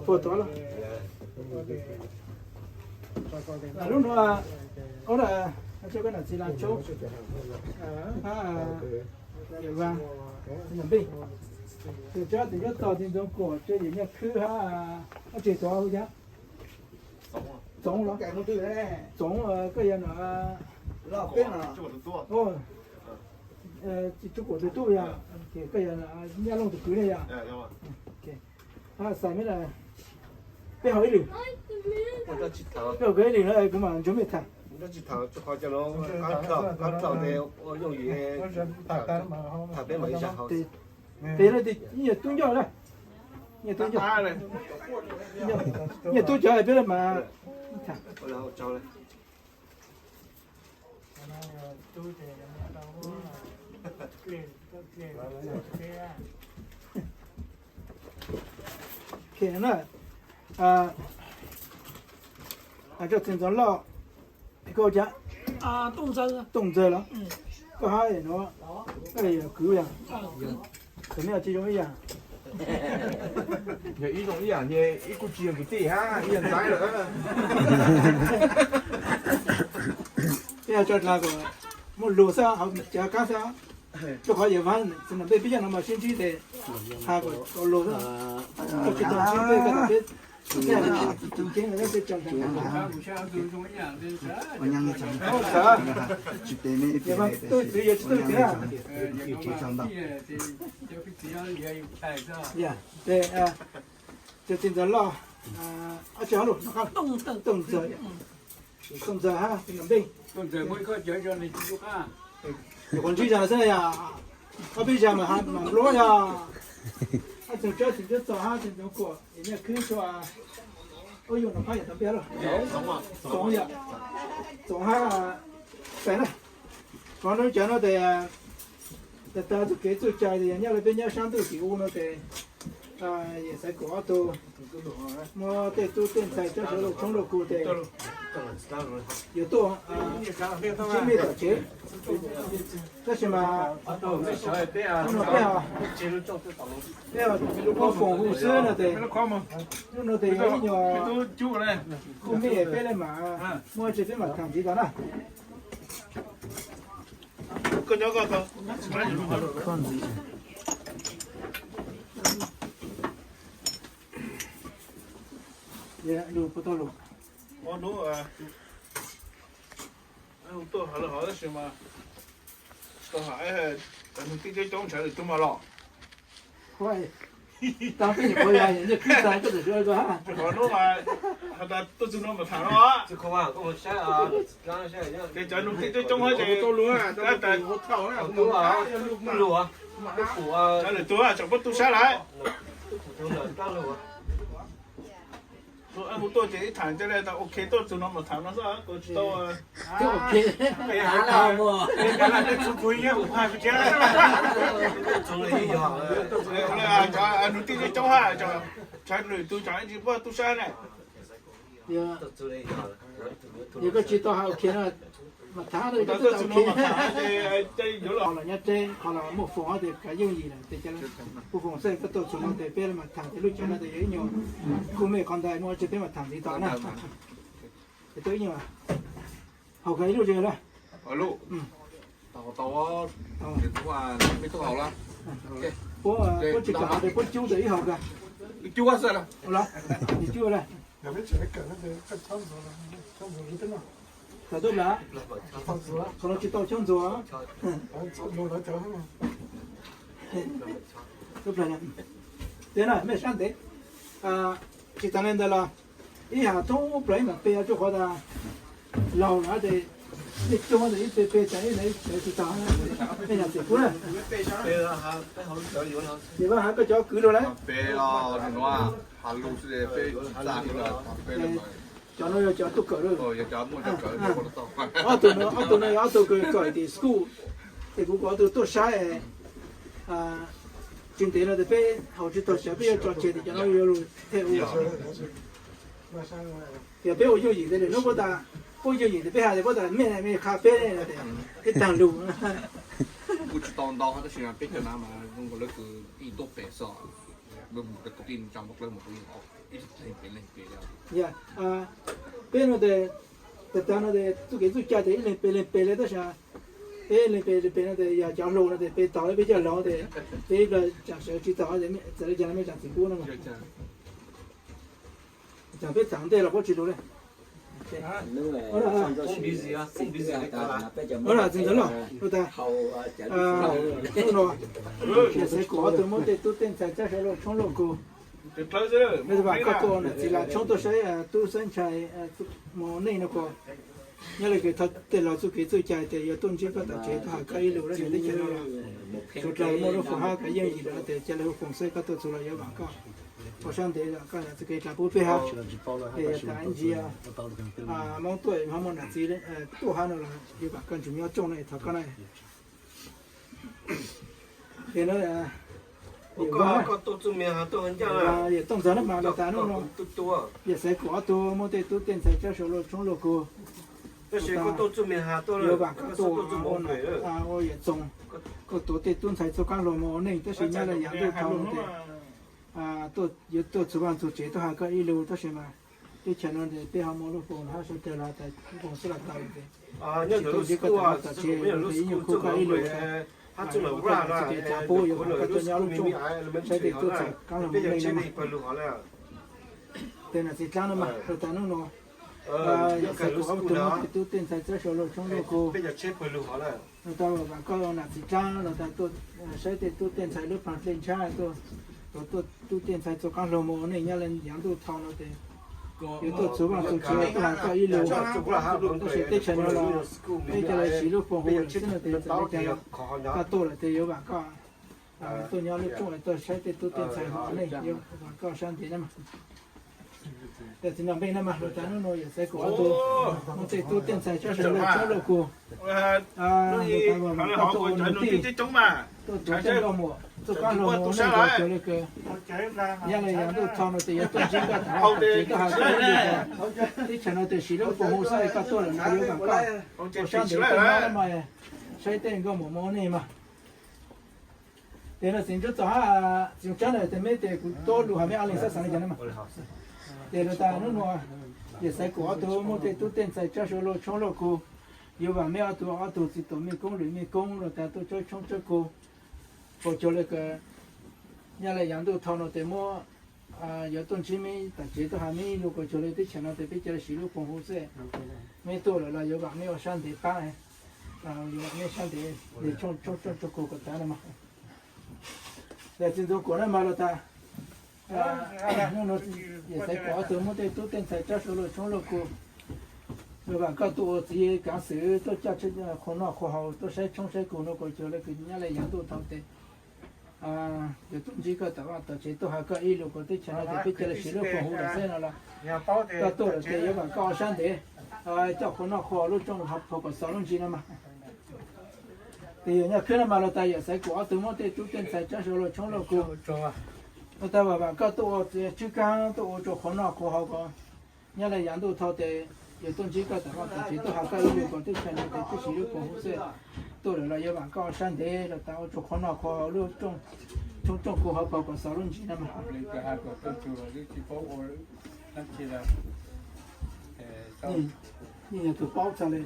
Puas tod los? Lub nuav, ua, koj nam txiv Las Tshoob, hab Yawm Vaj, txiv Npij, tus coj tus coj tog txiv Ntxoov Kuam, tso yawm Nyiaj Khwb hab, dab tsi tod hu cas? Txoov los? Txoov, koj yog nam, Tub Kuam tus tub yog, koj yog Nyaj Looj tus kwv ne yog? Xais meb, peb haus ib lwm, peb haus ib lwm na kuv mam nrog mej tham. Peb ib yam tub ncoj na, ib yam tub ncoj, ib yam tub cov peb le mas. Koj txiv ntxov loj, koj hu cas? Tooj Ntxawg los? Koj hab no, koj yog kwv yog? Koj mej tsi zoo ib yam? Yog ib zoo ib yam, ib kuj tsi yog kwv tij hab ib yam ntxaiv lawm. Peb tso dlha kom muaj lug xwb, hauv cav qaab xwb. Rua qhov Yawm Vaj txiv nam peb peb coj no mas sib ntsib tes has kom tau lug xwb. Koj tsis tau ntsib peb, koj tas peb tseem ceeb lawm peb tso dlha. Yawm Vaj tuaj txwv yuav tsis tuaj txwv. Yog, tes, tes txiv ntxawm loj, ab tsi hab lug no, Tooj Ntxawg, Tooj Ntxawg hab txiv Nam Npej. Nyuam qhuav ntsib zag xwb yog, ob peb zag mas nplua yog. Hab txiv Ntxawm Txoov hab txiv Ntxawm Kuam es nyaj khwb tshua, ub yug no phab yam tau npiaj lawm. Txoov yog, Txoov hab Xais na. Qhov nuav cov no tes, tas tas txuj kev txuj cai tes yog nyob rau peb nyob saab ntuj tim u no tes, yawm Xaiv Kuam ob tug muab tej tub tej ntxhais cov sawv daws tshoob rau kuv tes yuav tuaj ntsib mej tom tsev. Tab sis mas hnub no peb, peb muab foom hu xwb no tes, hnub no tes yog ib nyuag kuj mej peb le mam muaj tsi peb mam tham ntxiv tod na. Hnub tuaj hov lawm hov tab sis mas tsis tau hais, cov nug tij coob coob ntshav lwm tug mas los. Qhov hnub mas has tas tuaj txug no mas tham no. Ces cov nug tij coob coob hov ces tas lwm tug tsom pub tub sab lawm. Hu tuaj ces ib tham cia li tas ok tuaj txug no mas tham no xwb, tsis tau nug tij coob coob hab, ntshav lwm tug tsom ib tsis pub tub sab ne. Yog koj tsis tau has ok no mas tham, qhov los nyob tsev, qhov los muaj foom tes kav yooj yim lawm tes kuv foom xwb, koj tuaj txug no tes peb mam tham tes lub caij no tes yog ib nyuag kuj mej qhov ntawd muaj tsi peb mam tham ntxiv tod na. Tes tuaj ib nyuag haus kag ib lub ze lawm. Puab tsis kam tes puab cub tes ib haus kag. Cub lawm. Kawm tuaj plag, qhov no tsis tau chob ntxuag. Tuaj plag, tes na mej sab ntev. Tsis tas li ntawd los ib hais thoob plaws ib mam pe rua qhov tas laug lawm tes nej coob tes ib pe pe tas ib ntawd tsis tau, nej yog txiv kub na. Ces Vaj has koj cov kwv lug lawm. Cov no yog cov tuaj kawm lawm. Ob tug no, ob tug no yog ob tug kawm tim school, ces kuv kom ob tug tuaj saib. Tsis ntev no tes peb haus tsis tau xyaw peb yuav tso tseg tes cov no yuav lug them u. Yog peb ua yooj yim tes hnub puab tas, puab yooj yim tes peb has tes puab tas mej mej qha peb tes peb taag lug. Kuj tsis tau ntau tab sis peb cov no mas zoo nkaus Ya, peb no tes, tas tas no tes txuj kev txuj cai tes ib leeg pem leeg pem le tab sis peb leeg pem leeg pem no tes yog cov hluas no tes peb tau peb cov laus tes peb ib pliag tsam sawv tsis tau tes txawm li cas los mej tsam txiv pub no mas. Tsam peb txam ntej los puab tsis lus le. Txiv ntxawm Lauj, hnub no yog xaiv kuv ob tug muab tej tub tej ntxhais txhab sawv luaj tshoob luaj kug, vam koj tuaj ua nam txiv lav tshoob tuaj saib tub saib ntxhais mus ua neej no ko. Nyob li kws thaum tej laus txuj kev txuj cai tes yuav tuaj ntsib koj tom tsev tuaj has koj ib lus dab tsi teb chaws no los tsuas dlawg muaj lub foom hab kov yeej yim lawm no tes ca le hu foom xwb koj tuaj txug los yuav vam koj ua sab ntev koj txuj kev dlav pub peb hab. Es yog tas ib ntsis Moob tuaj ho muaj nam txiv tuaj hab no los yuav vam koj ntsum nyob tsooj no es thov koj na. Es no yawm Tooj Ntxawg na mas los tas hnub no yog xaiv kuv ob tug muab tej tub tej ntxhais txhab sawv luaj tshoob luaj kug, yuav vam koj tuaj ua yawm txoov, koj tuav tej tub ntxhais txhua qaab hluas mus ua neej tab sis nyob le yav ntuj thaum no tes yuav tuaj txug vaaj txug tsev tuaj has koj ib lus tab sis mas teb chaws no tes peb ho muaj lub foom hab sawv dlawg los tas lub foom xwb los tau lawm tes tsis tuaj ntsib koj tom tom tsev tes ib nyuag khub koj ib lus tas txuj kev dlav pub yuav vam koj tuaj nyob lub tsooj saib tej tub ntxhais qaab hluas mus ua neej no mas. Tes nam txiv dlaab no mas los tas hnub no yog xaiv kuv ob tug muab tej tub tej ntxhais txhab sawv luaj tshoob luaj kug, los tas vam koj nam txiv dlaab los tas tuaj saib tej tub tej ntxhais lub plaag dlej ntshaib, tuaj tub tej ntxhais txhua qaab hluas mus ua neej nyob le yav ntuj thaum no tes yuav tuaj txug vaaj txug tsev tuaj has koj ib lus, tab sis teb chaws no los peb ca le siv lub foom hu lawm xwb no tes txawm le caag los koj tuaj lawm tes yuav vam koj tuaj nyob lub tsooj tuaj saib tej tub tej ntxhais mus ua neej yuav vam koj sab ntev na mas. Yog txiv Nom Npeej na mas los tas hnub no yog xaiv kuv ob tug muab tej tub tej ntxhais txhab sawv luaj tshoob luaj kug, tuaj tuav tej nkauj muam txhua qaab hluas mus ua neej koj cuag le kws nyob le yav ntuj thaum no tes yuav tuaj ntsib koj tom tsev tuaj has koj ib lus, teb chaws no tes siv lub foom hu xwb koj tuaj lawm no yuav vam koj ua sab ntev tuaj nyob mas saib tej nkauj muam mus ua neej mas. Tes no txiv Ntsuab Txos hab txiv Tsab na tes meb tes kuv tuab lug has meb ob leeg xav xav le caag na mas. Tes los tas hnub no yog xaiv kuv ob tug muab tej tub tej ntxhais txhab sawv luaj tshoob luaj kug, yuav vam meb ob tug, ob tug txiv tuam mej koob lwm mej koob los tas tuaj tshawb tshoob tshawb kug, ua cuag le kws nyob le yav ntuj thaum no tes muab yuav tuaj ntsib meb tom tsev tuaj has meb ib lus, ua cuag le teb chaws no tes peb ca le siv lub foom hu xwb. Meb tuaj lawm los yuav vam meb ua sab ntev paab, yuav vam meb sab ntev, ntev tshoob tshoob tshoob kug kom tas no mas. Yog txiv Ntxoov Kuam na mas los tas hnub no yog xaiv kuv ob tug muab tej tub tej ntxhais txhab sawv luaj tshoob luaj kug, yuav vam koj tuaj ua txiv kaav xwm tuaj coj qhua noj qhua haus tuaj saib tshoob saib kug no ua cuag le kws nyob le yav ntuj thaum tes yuav tuaj ntsib koj tom vaj tom tsev tuaj has koj ib lus, kuv teb chaws no tes peb ca le siv lub foom hu lawm xwb no los koj tuaj lawm tes yuav vam koj ua sab ntev, coj qhua noj qhua haus lub tsooj phau kom xaus lub ntsis no mas. Tes yog nyob khwb no mas los tas yog xaiv kuv ob tug muab tej tub tej ntxhais txhab sawv luaj tshoob luaj kug, los tas vam vam koj tuaj ua txiv tswb kaab tuaj ua tsuag qhua noj qhua haus kom nyob le yav ntuj thaum tes yuav tuaj ntsib koj tom vaj tom tsev tuaj has koj ib lus, kuv teb chaws no tes peb siv lub foom hu xwb. Tuaj lawm los yuav vam koj ua sab ntev los tas ua tsuag qhua noj qhua haus lub tsooj kug hauv paus kom xaus lub ntsis no mas. Yeej yog tus paub txog le.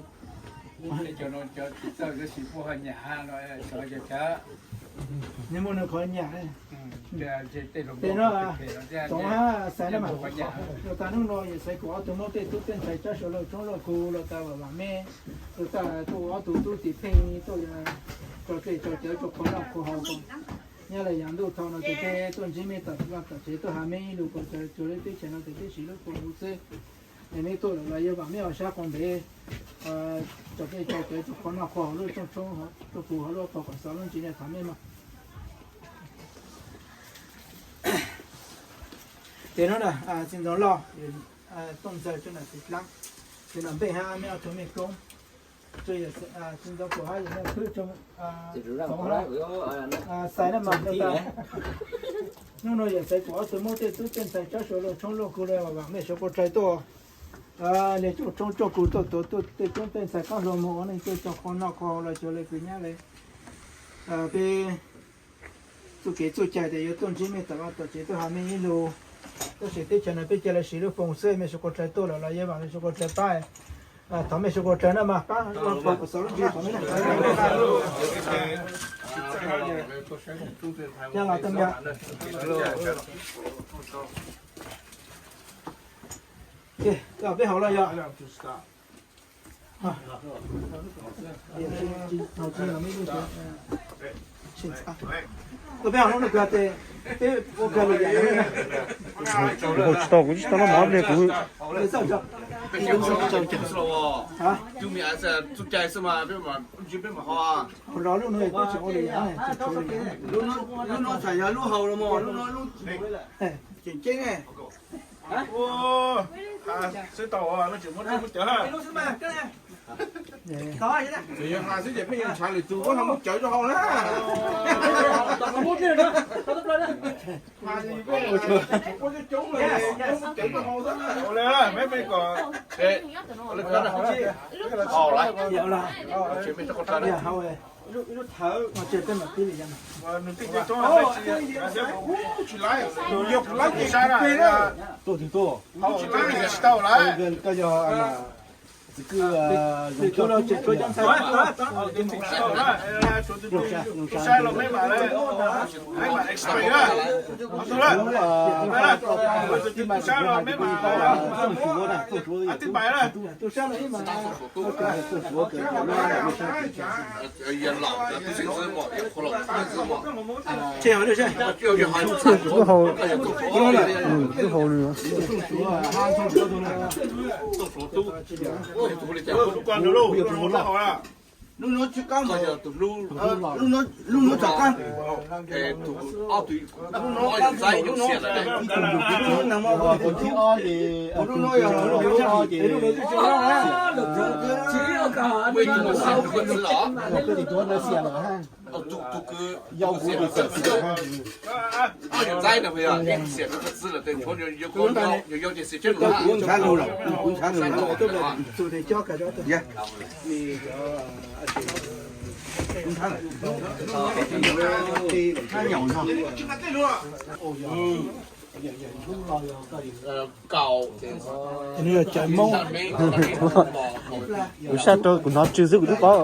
Muaj nws qhov nyam. Tes no Toov hab Xais na mas, los tas hnub no yog xaiv kuv ob tug muab tej tub tej ntxhais txhab sawv luaj tshoob luaj kug los tas vam vam meb, los tas tuaj ua ob tug tub tim pheej tuaj tso dlej tso cawv tsuag qhua noj qhua haus kom nyob le yav ntuj thaum no tes peb tuaj ntsib meb tom vaj tom tsev tuaj has meb ib lus, kuv txawm cuag le teb chaws no tes peb siv lub foom hu xwb. Es meb tuaj lawm los yuav vam meb ua sab qhua ntev, tso dlej tso cawv tsuag qhua noj qhua haus lub tsooj tshoob tsuag kug hauv lub paus kom xaus lub ntsis no thov mej mog. Tes no txiv ntxoov Lauj, Tooj Ntxawg, txiv Nom Npeej hab meb ob tug mej koob, txiv ntxoov Kuam hab yog mej khwb Toov hab Xais na mas, hnub no yog xaiv kuv ob tug muab tej tub tej ntxhais txhab sawv luaj tshoob luaj kug le vam mej sawv puas dlawg tuaj le tsooj tshoob tsuag kug tuaj tuav tej tub tej ntxhais qaab hluas moog ua neej tuaj tso qhua noj qhua haus los cuag le kws nyab le peb Txuj kev txuj cai tias yuav tuaj ntsib mej tom vaj tom tsev tuaj has mej ib lus, tab sis teb chaws no peb cia li siv lub foos xwb, mej sawv kua dlawg tuaj lawm los yeej vam mej sawv kua dlawg pab, thov mej sawv kua dlawg na mas pab. Peb haus los yog? Peb haus lub no kag tes, peb ua kag lwm yam. Haus tsis tau, kuv tsis tau noj mov ple kuv. Haus los lub no peb tseem ua lwm yam, tseem tshuav lwm yam. Lub no txawm yog lub haus los mas lub no lub tseem ceeb. Xwb tau, no tseem muab cawv, muab cawv. Tseem yog has xwb ces pheej yuav ntshav lwm tus, muab no muab cawv rau hauv na. Ua li, meb mej kom, tsis mej tau ko taw na. Tus yog kuv laib ces peb na, tsis tau lawm. Txiv kwj, tus los tseem tshuav cov ntxhais, tus saib los meb mam, meb mam explain na. Tus saib los meb mam, tib pais na. Lub hau, lub hau nws. Lub no tsis qab, lub no tsom qab. Lub no, lub no yog, kuv ntshav lug lawm, kuv ntshav lug lawm. Nws yog cawv Hmoob. Kuv sab rau kuv hnov tsw xwb kuv twb paub.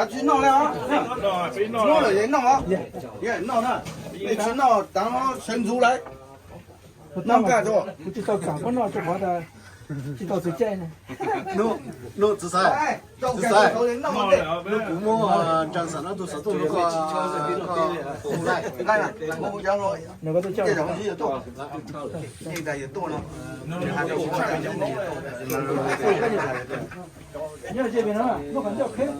Tsis noj na, nej tsis noj tav no sawv ntxuv lawm. Noj nkaj, kuv tsis tau kam muab noj rau qhov tsis tau txog caij. Nub, txiv xaiv, txiv xaiv, nub kuv muab ntsaa xam no tus xov tooj rau koj. Nyob ze no muaj qhov ncauj qheb,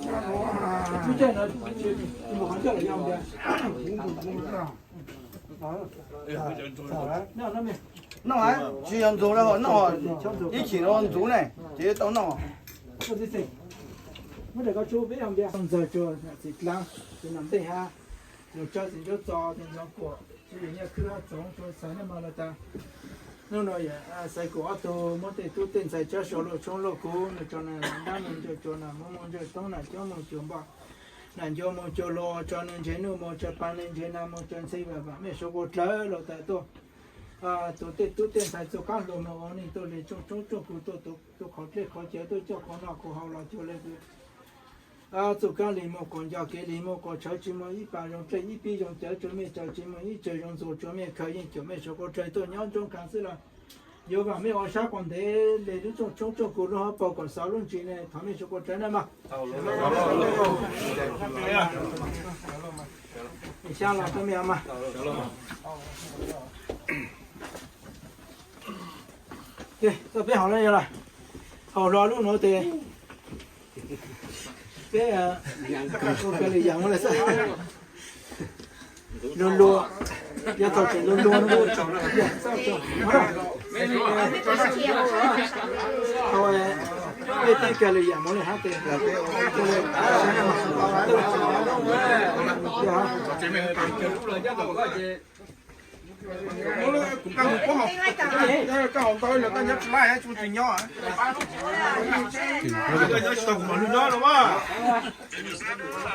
lub caij no muaj qhov ncauj los yog tias noj, tsis yog ntxuv no, noj ib chim no ntxuv ne, ces tau noj. Muab daim koj tsuj peb yog tias ntxawg tsuag txiv dlaab, txiv nam ntej hab, tsuas tsawg txiv ncuab txo, txiv ntxoov kuam, txiv nyiaj khwb hab txoov tsuas xaiv naj mog los tas. Hnub no yog xaiv kuv ob tug muab tej tub tej ntxhais cov sau luaj tshoob luaj kub no tso na, dab mus ncaws tsuas na, hmoob mus ncaws toob na, coob mus cuag npoj na, ncuav mus cuag luas, tso nws ntsev nuj mus, tso pa nws ntsev na mus, tso ntxhib vam vam mej suav kuv dlawg los tas tuaj. Tus tej tub tej ntxhais txuj kaab hluas moog ua neej tuaj le tsooj tshoob tsooj kug tuaj, tus qhov dlej qhov cawv tuaj coj qhov noj qhov haus los cuag le tus txuj kaab lig moog quas nco kev lig moog quas tshawv, tsis muaj ib pas zoo dlej ib pib zoo cawv tsua mej, tsis muaj ib tsawg zoo ntxuag tsua mej, khaws yeej cuam mej suav kuv dlawg tuaj nyob ntsoov khav xwb los yuav vam mej ua sab quas ntev le lub tsooj tshoob tsooj kug lub hauv paug kom xauv lub ntsis ne, thov mej suav kuv dlawg na mog. Xyaa los rau mej mas. Txoj peb haus no yog lawm, haus hlo lub nuav tes Peb ua kiag lwm yam muab lawm xwb. Luag luag, yog thaum tseem luag luag no, thaum peb tib kiag lwm yam muab lawm hab tes,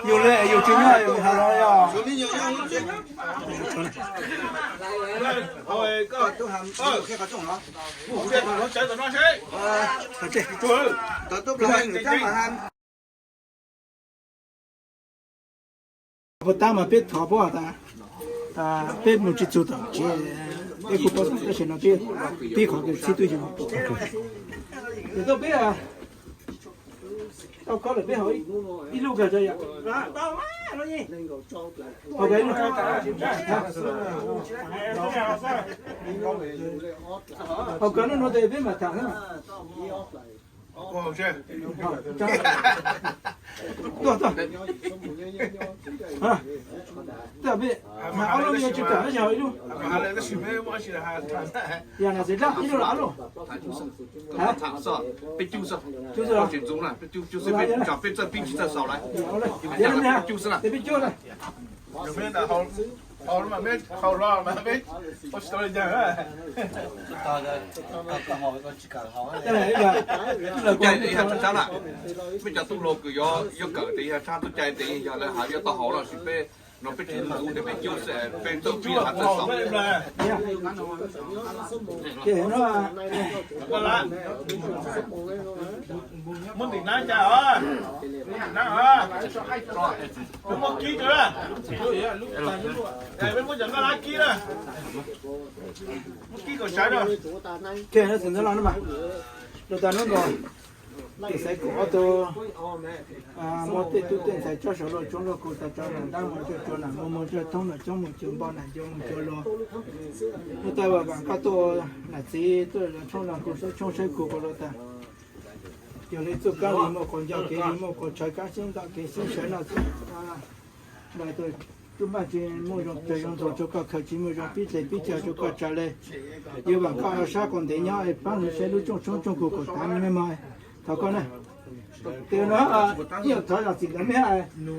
yus le yus tsis nyob yus hais los yog. Puas tab mas peb thov puab tas, peb mus tsis txug tom tsev, peb kuj paub tab sis no peb, peb qhov kws txhib tub yug. Ces tau peb, tau koj lawm peb haus ib lub kawg tso yom. Haus kawg ib lub, haus kawg lub nuav tes peb mam tham xwb. Tuaj, tuaj. Tuaj peb, mas ob lub yog tsis kam ib lub. Yog na txiv dlaab ib lub los ob lub. Peb cub xwb, peb cub xwb, peb txawj pib tsis txawj xaus lawm. Peb cub xwb na. Tub cai yog tshab tshab na, peb cov tub hluas kws yuav kawm tes yog tshab, tub cai tes yog lawv has yuav tau haus los sis peb no peb tsis ntxuv tes peb cub xwb, peb txawj pib has txawj xaus. Muab ntim nab cas os, nab os, muab kib rau, peb muab cov nqaj lab kib na, muab kib kom sawv rau. Lug tas hnub no, tes xaiv kuv ob tug, muab tej tub tej ntxhais tsob saum luaj tshoob luaj kug tas tso nam ntab mus ntsaj tsua nam moo moo ntsaj thoob nam coob mus cuag npo nam ncuav mus cuag luag. Lug tas vam vam koj tuaj nam txiv tuaj tshoob luaj kug saib tshoob saib kug kuv lug tas. Yog le txuj kaab le muaj quas nco kev le muaj quas tshawv kaab sib ntaus kev sib sawv noj txuj nplaig tub npaj tsis muaj zoo tsawg zoo ntxuag rua koj khaws tsis muaj zoo pib dlej pib caug rua koj tsaws le. Yuav vam koj sab quas ntev nyob es paab lug saib lub rooj tshoob rooj kug kuas tav me me mog. Thov koj na. Tes no ib yam thov zam txim ntawd meb,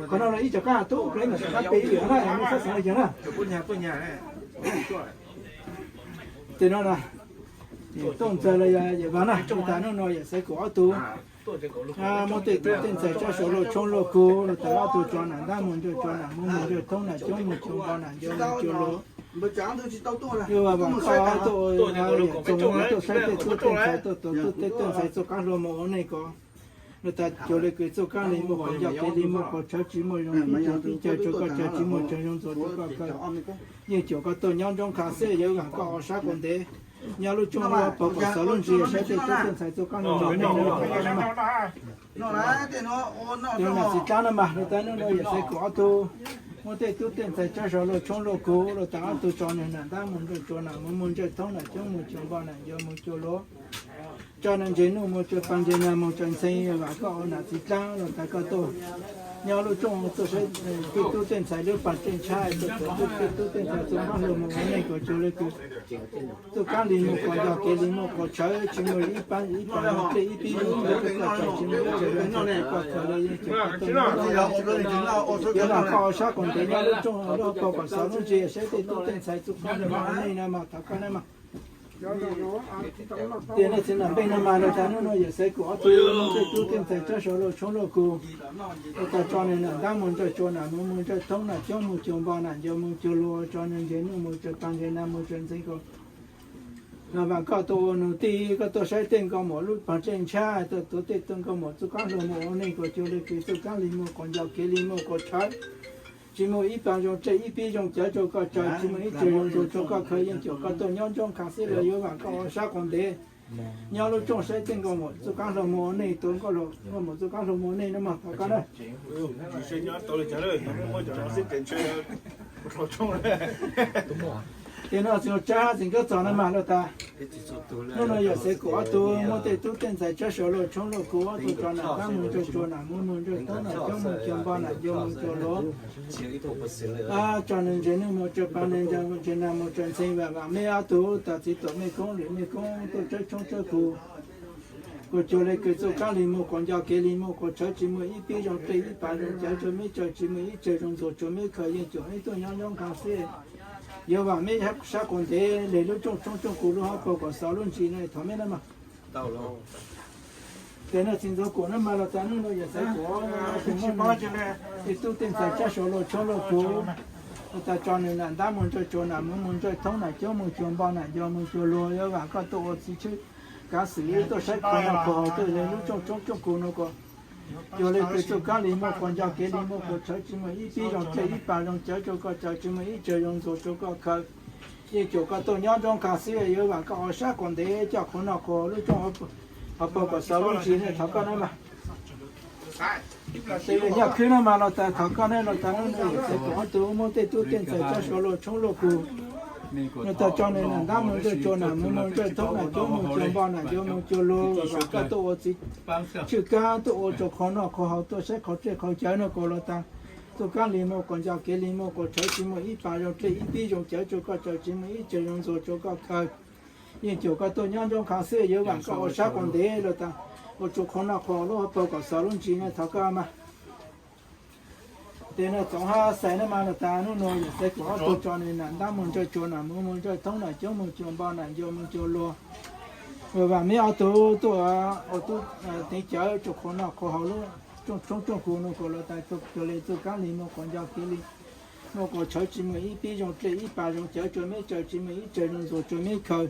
qhov no los ib co qaab tub ple mas rov qaab pe ib yam na, meb txhob xav le caag na. Tes no na, Tooj Ntxawg los yog Yawm Vaag na, lug tas hnub no yawm xaiv kuv ob tug muab tej tub tej ntxhais tsob saum luaj tshoob luaj kug lug tas ob tug tso nam ntab mus ntsaj tsua nam moo moo ntsaj thoob nam coob mus cuag npo nam ncuav mus cuag luag. Yawm Vaag koj tuaj, yawm Txoov tuaj saib tej tub tej ntxhais tuaj tuav tub tej tub ntxhais txuj kaab hlua moog ua neej ko. Lug tas cuag le kws txuj kaab le muaj quas nco kev le muaj quas tshawv tsis muaj zoo pib dlej pib caug rua koj tsaws tsis muaj tsawg zoo ntxuag rua koj khaws. Yeej cuam koj tuaj nyob nroob khav xwb, yuav vam koj sab quas ntev nyob lub rooj lub paug kuas xav lub ntsis saib tej tub tej ntxhais txuj kaab hlua moog ua neej. Tes nam txiv dlaab no mas lug tas hnub no yawm xaiv kuv ob tug muab tej tub tej ntxhais tsob saum luaj tshoob luaj kug lug tas ob tug tso nwg nam ntab mus ntsaj tsua nam moo moo ntsaj thoob nam coob mus cuag npo nam ncuav mus cuag luag. Tso nwg ntse nuj mus tso paag ntse naag mus tso ntxhee, vam koj ua nam txiv dlaab lug tas koj tuaj nyob lub rooj tuaj saib tej tub tej ntxhais lub paag tej ntshab, tuaj tuav tub tej tub tej ntxhais txuj kaab hlua moog ua neej kuas cuag le kws txuj kaab le muaj quas nco kev le muaj quas tshawv tsis muaj ib paab ib paag zoo dlej ib pib zoo cawv rua koj tsaws tsis muaj ib tsawg zoo ntxuag rua koj khaws le yeej cuam koj tuaj nyob lub rooj. Yuav vam koj sab quas ntev nyob lub rooj lub paug kuas xav lub ntsis saib tej tub tej ntxhais txuj kaab hlua moog ua neej na mas thov koj na mas. Tes nej txiv nam npeej no mas lug tas hnub no yawm xaiv kuv ob tug muab tej tub tej ntxhais tsob saum luaj tshoob luaj kug lug tas tso nwg nam ntab mus ntsaj tsua nam moo moo ntsaj thoob nam coob mus cuag npo nam ncuav mus cuag luag, tso nwg ntse nuj mus tso paag ntse naag mus tso ntxhee kuas Vam koj tuaj ua nug tij, koj tuaj saib tej nkauj mum lub paag tej ntshab, tuaj tuav tej nkauj mum txuj kaab hlua moog ua neej kuas cuag le kws txuj kaab le muag quas nco kev le muag quas tshawv. Tsis muaj ib paag zoo dlej ib pib zoo cawv rua koj tsaws, tsis muaj ib tsawg zoo ntxuag rua koj khaws, yeej cuam koj tuaj nyob nroob khav xwb los yuav vam koj ua sab quas ntev. Nyob lub rooj saib tej nkauj mum txuj kaab hlua moog ua neej, tuav nkauj mum txuj kaab hlua moog ua neej na mog, thov koj na. Ces no txiv tsawb txiv nkawd txog no mas lawm tas. Hnub no yawm Xaiv Kaum ob tug muab tej tub tej ntxhais tsawb saum luag tshoob luag kug, ob tug tso nam ntab mus ntsawj tsua, nam mus mus ntsawj thoob, nam coob mus cuag npo, nam ncua mus cuag luav. Tso nws ntses nws mus tsaws pas, nws ntses nas mus tsaws ntxhee, vam vam mej ob tug tas txiv tuam mej koob lwm mej koob tuaj tsawb tshoob tsawb kug. Kuv cuag li kws txuj kab li muag, kuv nco kev li muag, kuv tshawv tsis muaj ib pib zoo dlej, ib pas zoo cawv, tsuas meb tsaws tsis muaj ib tsaws zoo ntxuag, tsuas meb khaws, yeej cuam meb tuaj nyob nruab nqha xwb. Yuav vam meb sab quas ntev le lub rooj tshoob rooj kug, lub hauv paug kom xauv lub ntsis no thov meb na mas. Ces no txiv ntxuag Kaum no mas los tas hnub no yawm Xaiv Kaum, tej tub tej ntxhais tsawb saum luag tshoob luag kug, tas tso nws nam ntab mus ntsawj tsua, nam mus mus ntsawj thoob, nam coob mus cuag npo, nam ncua mus cuag luav. Yuav vam koj tuaj ua txiv tswj kav xwm, tuaj saib qhov noj qhov haus, tuaj le lub rooj tshoob rooj kug no kom cuag li kws txuj kab li muag, kuv nco kev li muag, kuv tshawv tsis muaj ib pib zoo dlej, ib pas zoo cawv, tsuas koj tsaws tsis muaj ib tsaws zoo ntxuag, tsuas koj khaws. Yeej cuam koj tuaj nyob nruab nqha xwb. Yuav vam koj ua sab quas ntev, coj qhov noj qhov haus, lub rooj hauv paug kom xauv lub ntsis no thov koj na mas. Tej nyaj khwb no mas los tas thov koj na, los tas hnub no yawm Xaiv Kaum ob tug muab tej tub tej ntxhais tsawb saum luag tshoob luag kug, no tas tso nws nam ntab mus ntsawj tsua, nam mus mus ntsawj thoob, nam coob mus cuag npo, nam ncua mus cuag luav. Vam koj tuaj ua txiv tswj kab, tuaj ua tsuas qhov noj qhov haus, tuaj saib qhov dlej qhov cawv no kom los tas txuj kab li muag, kuv nco kev li muag, kuv tshawv tsis muaj ib pas zoo dlej, ib pib zoo cawv, tsuas koj tsaws tsis muaj ib tsaws zoo ntxuag, tsuas koj khaws. Yeej cuam koj tuaj nyob nruab nqha xwb. Yuav vam koj ua sab quas ntev, los tas ua tsuas qhov noj qhov haus, lub hauv paug kom xauv lub ntsis no thov koj mas. Ces no Txoov hab Xais no mas los tas hnub no yawm Xaiv Kaum ob tug tso nws nam ntab mus ntsawj tsua, nam mus mus ntsawj thoob, nam coob mus cuag npo, nam ncua mus cuag luav. Vam meb ob tug tuaj ua tub teev cawv tsuas qhov noj qhov haus, lub rooj tshoob rooj kug no kom los tas cuag li txuj kab li muag, kuv nco kev li muag, kuv tshawv tsis muaj ib pib zoo dlej, ib pas zoo cawv, tsuas meb tsaws tsis muaj ib tsaws zoo ntxuag, tsuas meb khaws.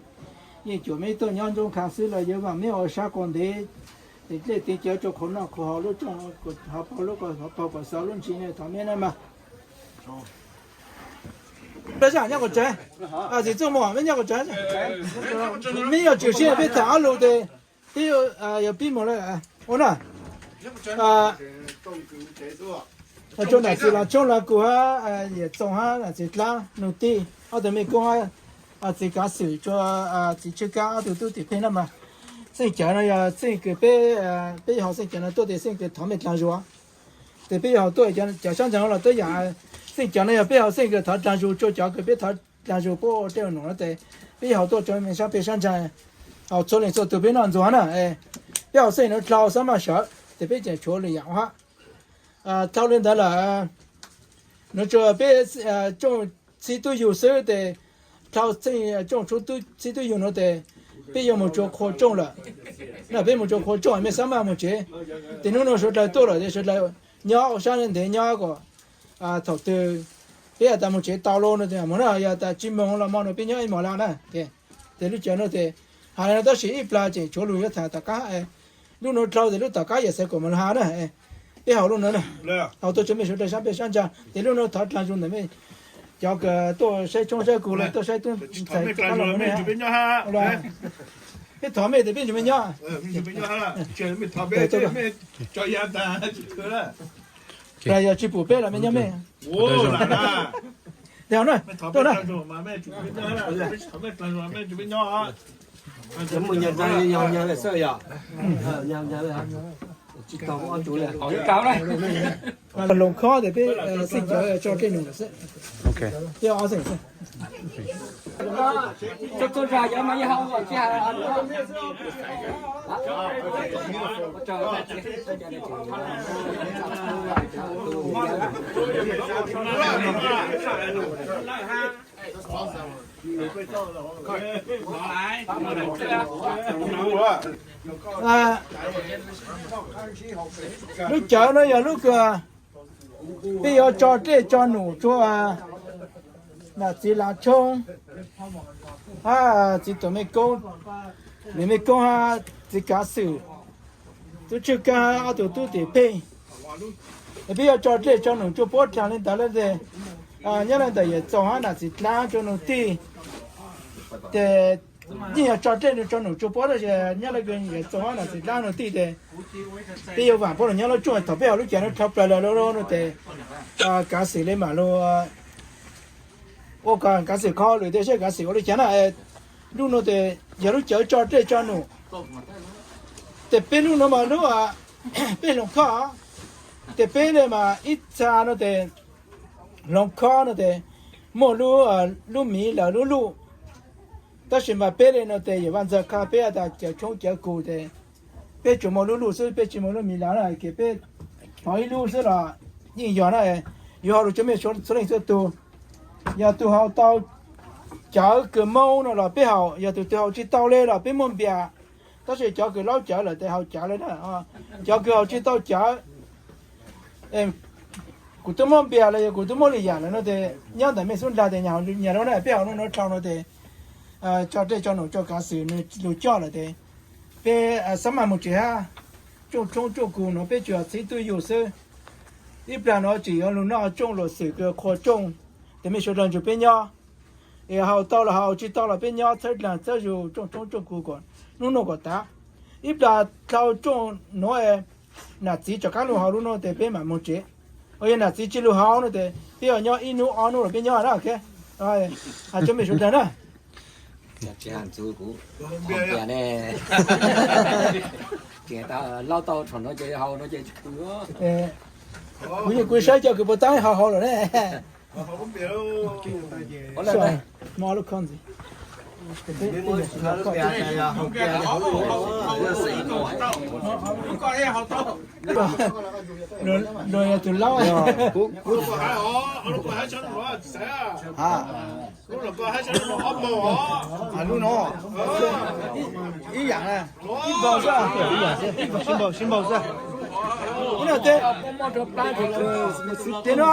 Yeej cuam meb tuaj nyob nruab nqha xwb. Los yuav vam meb ua sab quas ntev, teev dlej teev cawv tsuas qhov noj qhov haus, lub rooj hauv paug, lub hauv paug kom xauv lub ntsis no thov meb na mas. Peb zaj nyob quas tsev, txiv txuj mus meb nyob quas tsev. Meb yog tswm sij peb tham ob lus tes peb yuav pib mus lawm ua na. Tso nam txiv Lav Tshoob Lav Kub hab yawm Txoov hab nam txiv Dlaab Nuj Tij, ob tug mej koob hab txiv kav xwm, tso txiv tswj kab ob tug tub tim peb na mas. Xeej cawv no yog xeej kws peb, peb yog haus xeej cawv no tuaj tes xeej kws thov mej dlaag zug. Tes peb yog haus tuaj cov sab ntsaa los tuab yam, xeej cawv no yog peb haus xeej kws thov dlaag zug, tso cov kws peb thov dlaag zug puab ua dlej ua num no tes peb yog haus tuaj tso mej sab peg sab ntsaa, haus txhua leej txhua tug peb noj ntxuag na. Peb haus xeej nuav dlhau xab maj sawv tes peb tseem tshuav lwm yam ua hab. Dlhau li ntawd lawm, nuav tsuas peb tsooj txhib tub yug xwb tes, dlhau tsooj txhib tub yug nuav tes peb yuav mus tsua qhua tsooj lawm. Na peb mus tsua qhua tsooj mej xab maj mus tsev. Tes nub nua suav dlawg tuaj lawm tes suav dlawg nyob ua sab ntev nyob kom thaum twg peb has tas mus tsev tau lawm no tes mus na, yog tas tsis moog los mo no peb nyob ib mos lawm na. Tes lub cawv no tes has le no tab sis ib plag tseem tshuav lug yuav tham tom qab. Lub nuav dlhau tes lub tom qab yawm Xaiv Kaum mam lug has na. Peb haus lub nuav na, haus tuaj tso mej suav dlawg sab peg sab ntsaa tes lub nuav thov dlaag zug ntawm mej cov kws tuaj saib tshoob saib kug los tuaj saib tub ntxhais, peb thov mej tes peb ntsug mej nyob. Yog tsis pum peb los mej nyob mej. Loos khob tes peb xeej cawv tso dlej num lawm xwb. Peb ob xeem xwb. Lub cawv no yog lub kws peb yuav tso dlej tso num tsua nam txiv Lav Tshoob hab txiv tuam mej koob, nws mej koob hab txiv kav xwm, tub tswj kab hab ob tug tub tim peb. Peb yuav tso dlej tso num tsua puab dlaag li ntawd lawm tes, nyob le ntawm yawm Txoov hab nam txiv Dlaab tsua Nuj Tij, ces yeej yog tso dlej tso num tsua puab tab sis nyob le yawm Txoov hab nam txiv Dlaab Nuj Tij tes peb yuav vaam puab lug nyob lub rooj. Thaum peb haus lub cawv no dlhau plaws lawm no tes kav xwm le mam lug ua kom kav xwm kho lwm tias seb kav xwm ua li cas na. Lub no tes yog lub cawv tso dej tso num. Tes peb lub no mas lub peb hloov khob, tes peb li mas ib txha no tes hloov khob no tes muaj lub, lub miv lawm lub luj. Tab sis mas peb li no tes yog vaj ntxawg qha peb tas cawv tshoob cawv kug tes peb tsuas muaj lub luj xwb, peb tsis muaj lub miv lawm na, ces peb hov ib lub xwb los yeej yog na. Yuav hauv lus cov mej txhua leej txhua tug, yog tus haus tau cawv kws maub no los peb haus, yog tus twg haus tsis tau li los peb muab npias. Tab sis cov kws laub cawv lawm tes haus cawv li na. Cov kws haus tsis tau cawv, kuv twb muab npias los yog kuv twb muab li yam lawm no tes nyob ntawm mej xub nlag tes nyag lub na, peb haus lub no dhau no tes tso dej tso num tso kav xwm nws lug coj lawm tes peb xab maj mus tsev hab. Tsooj tshoob tsooj kug no peb tsuas txhib tub yug xwb. Ib plag no tseem yuav lug noj tsooj luam xwm kws qhua tsooj, tes mej sawv daws nrug peb nyob. Es haus tau los haus, tsis tau los peb nyob txhawb dlaag txhawb zug tsooj tshoob tsooj kug kom nub nuav kom tav. Ib plag dlhau tsooj nuav, nam txiv rov qaab lug haus lub nuav tes peb mam moog tsev. Yog nam txiv tsis lug haus no tes peb yuav nyob ib nub ob nub los peb nyob na. Hais cov mej sawv daws na. Kuv yeej kuv saib cov kws puas taab haus haus lawm ne. Luag yog tus laub. Lub no ib yaam na, sib npaug xwb. Ub no tes, tes no,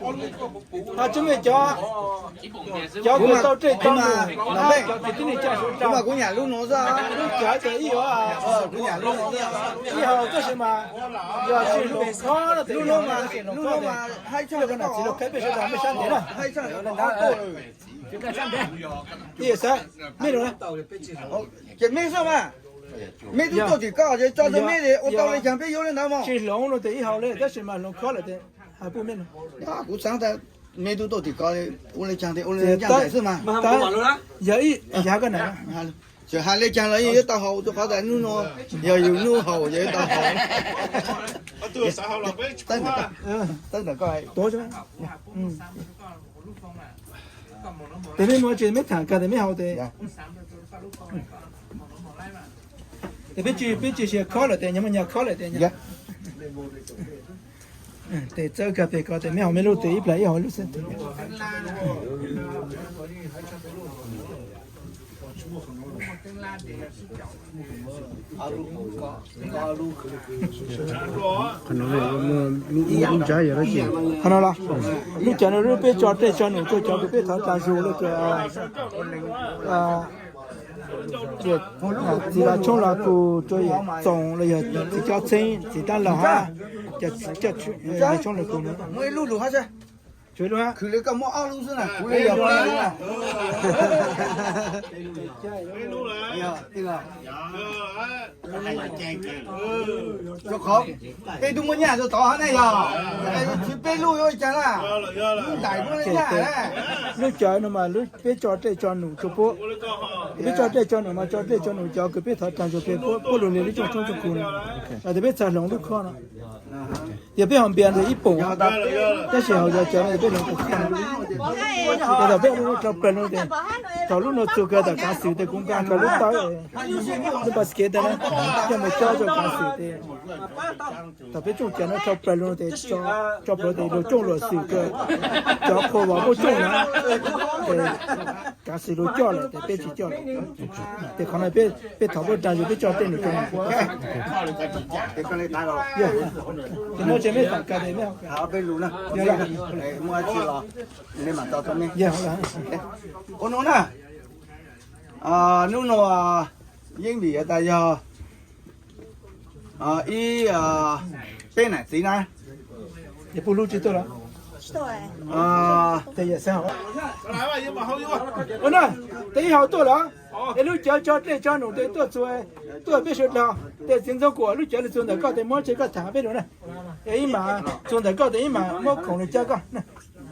cov mej cov, cov kws tau dlej tau num, cov kws tib neeg coj sawv daws, kuv nyam lub no xwb, lub cawv tes ib, ib haus tab sis mas yog tsis hloov khob no tes lub no mas, lub no mas haib tshaj, cov nam txiv lug qheb peb sawv daws mej sab ntev na. Ces mej xwb mas, mej tub tuaj tim ko ces tso rau mej ua tau li cas peb yuav li ntawd mog. Tsis hloov no tes ib haus li tab sis mas hloov khob lawm tes hais puj mej no. Kuv xaav tas mej tub tuaj tim ko ua li cas tes ua li ncaj nraim xwb mas. Yog ib yav koj na, txawm hais li cas los yeej yuav tau haus rau qhov tas nub no yog yus nub haus yog yuav tau haus. Tes mej muaj tsis mej tham kag tes mej haus tes, tes peb tsis, peb tsis xyaw khob lawm tes nyag muaj nyag khob lawm tes, tes txawb kag peg ko tes mej haus mej lub tes ib plag ib haus lub xwb tes. Qhov no los lub cawv no lub peb tso dlej tso num rau cov kws peb thov tag zug lawm kws txiv Los Tshoob Los Kug rau yawm Txoos los yog txiv Cob Txheeb txiv Dab Laug hab cov tshoob los kug no. Khwv li koj muab ob lub xwb na, kuv li yog peb lub na. Rau qhov peb tub muab nyaj rau tod hab ne yog, tsis peb lub yuav li cas na, lub ntais muab nyaj. Lub cawv no mas peb tso dlej tso num rau puab, peb tso dlej tso num mas tso dlej tso num cov kws peb thov tag zug peg puab lug li lub tsooj tshoob tsooj kug no, tes peb txhad hloov lub khob no. Yog peb haus npias ntawd ib poom, tab sis haus cov cawv no peb hloov khob no. Thaum peb ua lub no dhau plaws no tes, thaum lub no txug kag tom kav xwm tes kuv nqa kag lub tawb, lub basket na, coj mus cob rau kav xwm tes, thaum peb tsooj cawv no dhau plaws lug no tes, tso plhuav tes lug tsooj luam xwm kag, cov qhua vos muaj tsooj na, tes kav xwm lug coj lawm tes peb tsis coj lawm. Tes qhov no peb thov puab tag zug peb tso tej num rau num. Tes muaj tsev mej tham kag tes mej, ua nuav na, nub nua yeej vim tas yog ib peb nam txiv na. Tes ib haus tuaj lawm, es lub cawv tso dlej tso num tes tuaj txug, tuaj peb sawv dlawg tes txiv ntxoov kuam lub cawv li txug ntawm koj tes muab tseg koj tham peb lug na. Es ib mam txug ntawm koj tes ib mam muab khoom lug cab koj na.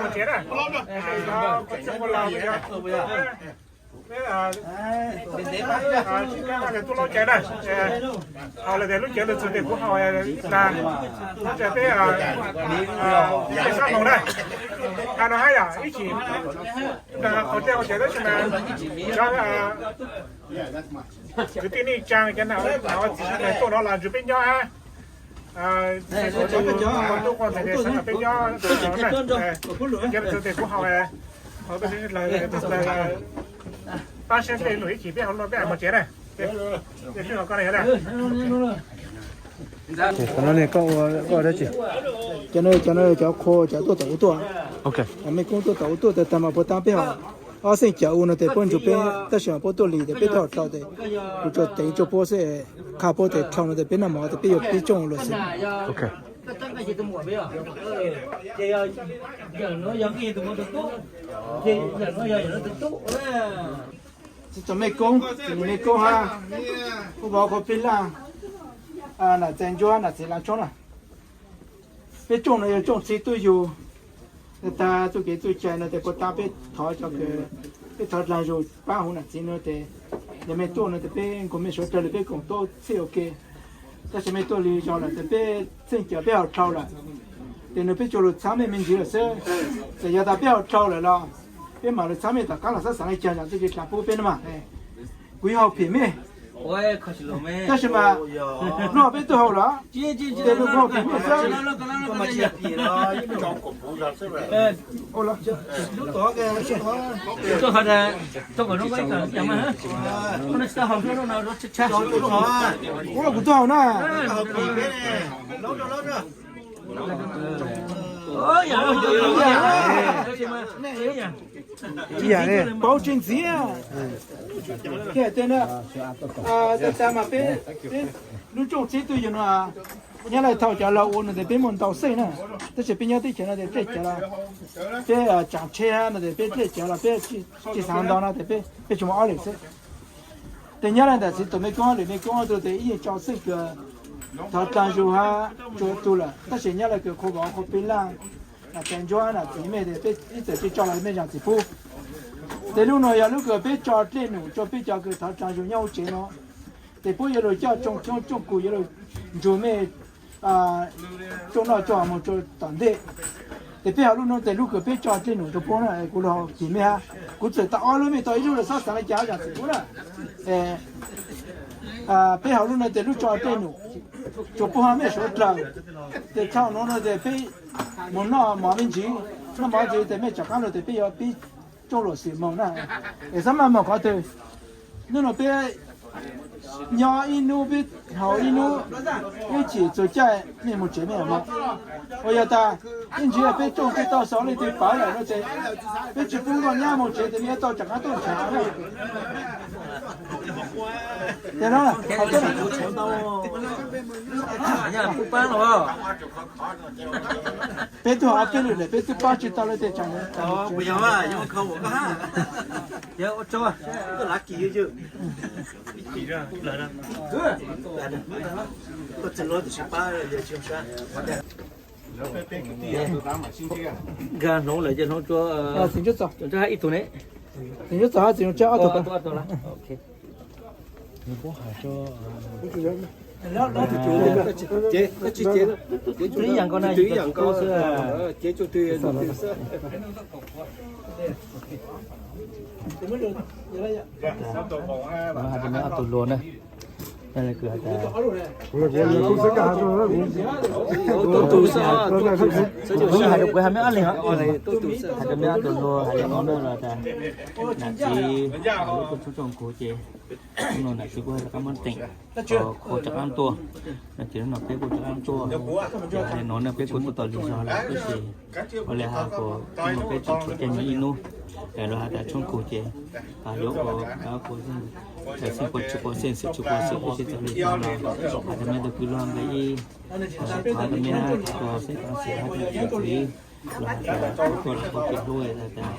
mus tsev na. Tsis kab hais tias tuaj laub cai na. Hos lawm tias lub cawv lawv txog tias kuv haus ib plag, lub cai peb peb sab hmoov na. Hais no hab yom, ib chim qhov tej hauv cawv tab sis mas cov kwv tij neej tsaa cov nam txiv sawv daws tuaj no los nrug peb nyob hab. Tub quaj ntxhais tes xav kom peb nyob, cov txhais tes kuv haus, pab saib tej lus ib chim peb haus luaj peb mus tsev na. Cov no, cov no cov qhua cov tuaj tom ub tuaj, mej koob tuaj tom ub tuaj tas tag mas puas taab peb haus. Ob xeej cawv u no tes puab nrug peb tab sis mas puab tuaj lig tes peb twb haus dlhau tes kuv tsuas teev rua puab xwb, qha puab tes dlhau no tes peb noj mov tes peb yuav pib cooj lawm xwb. Tsis tau mej koob, tsis tau mej koob hab, kuv vauv qhua plig laj, nam txais ntsuab nam txiv laj tshoob na. Peb cooj no yog cooj txhib tuaj yug, tag txuj kev txuj cai no tes puas taab peb thov cov kws, peb thov dlaag zug paab huv nam txiv no tes, yog mej tuaj no tes peb nkaus mej suav dlawg le peb koom tuab txhij ua ke. Tab sis mej tuaj lig zog lawm tes peb txheej cawv peb haus dlhau lawm, tes nws peb tsuas lug txhab mej me ntsis lawm xwb. Tes yog tas peb haus dlhau lawm los peb mam lug txhab mej tom qaab los xab xaav le caag zam txuj kev dlaag pub peb na mas. Kuv yuav haus phim mej, tab sis mas nub peb tuaj haus lawm, tes nws kuv haus phim mej xwb. Ua kuv tuaj haus na. Paub tseeb ntxiv. Tag tag mas peb, peb lub cooj txhib tuaj yug no, nyob lawm thaum cov laug ua no tes peb muaj ntau xeej na, tab sis peb nyob teb chaws no tes dlej cawv los peb tsaam tsheb no tes peb dlej cawv los peb tsis xaav ntau no tes peb tsuas muaj ob leeg xwb. Tes nyob lawm ntawm txiv tuam mej koob lwm mej koob ob tug tes ib yeej tso xeej kws thov dlaag zug hab tsuav tug lawm, tab sis nyob lawm kws qhua vauv qhua plig laj, nam txais ntsuab nam txiv mej tes peb ib txwm tsi tso los mej zam txim pub. Tes lub no yog lub kws peb tso dlej num rua peb cov kws thov dlaag zug nyob huv tsev no. Ces puab yuav lug coj tsoom tsoom kug yuav lug nrug mej tsoom noj tsoom haus moog rua tom ntej. Ces peb hauv lub nuav tes lub kws peb tso dlej num rua puab na, kuv lug kis mej hab, kuv txawm tau ob lub, mej tau ib lub los xob xaav le caag zam txim kuv na. Peb hauv lub nuav tes lub tso dlej num rua puab hab mej suav dlawg. Ces thaum nuav no tes peb moog noj mov me ntsis, noj mov ntsis tes mej rov qaab lug tes peb yuav pib tsoom luam xwm moog na. Es xob maj moog qhov twg, nub nua peb nyob ib nub peb haus ib nub, ib chim txug caij mej moog tsev mej moog. Uas yog tas ib ntsis peb tsoom tej tau xaus leej twg pawv lawm no ces peb tsi pub nkoj nyab moog tsev tes mej yuav tau rov qaab tuaj nrhav. Peb tug hab peb lwm lawm peb twb pab tsi tau lawm tej tsaam. Nkag hloov lawm ces hloov rua ib tug ne. Txiv Ntsuab Txos hab Txiv Zoo Tsab ob tug. Ib yam nkaus na, ib tug ib yam nkaus xwb. Hab rua mej ob tug luag na. Kuv hais rua kuv hab mej ob leeg, hais rua mej ob tug luag hais li no na tas, nam txiv lub tub tshoob tsoom kug ces hnub no nam txiv kuj rov qaab muab teem, kuj rov qaab tuaj, no ces hnub no peb kuj rov qaab tuaj, ces hais li no na peb kuj tuaj tau lig zog lawm tab sis ua li has kuas hnub no peb tseem tshuav caij nyoog ib hnub, es lawv has tas tshoob kug ces yuav ua kuv xeeb kuas tsis quav xeeb xwm tsis quav xwm tab sis txawm li cas los has tas mej tug kwv luag nqe ib, thov tas mej tug xeeb tug xwm hab tug txiv los has tas kuj tuaj los kuj tsis hlub tas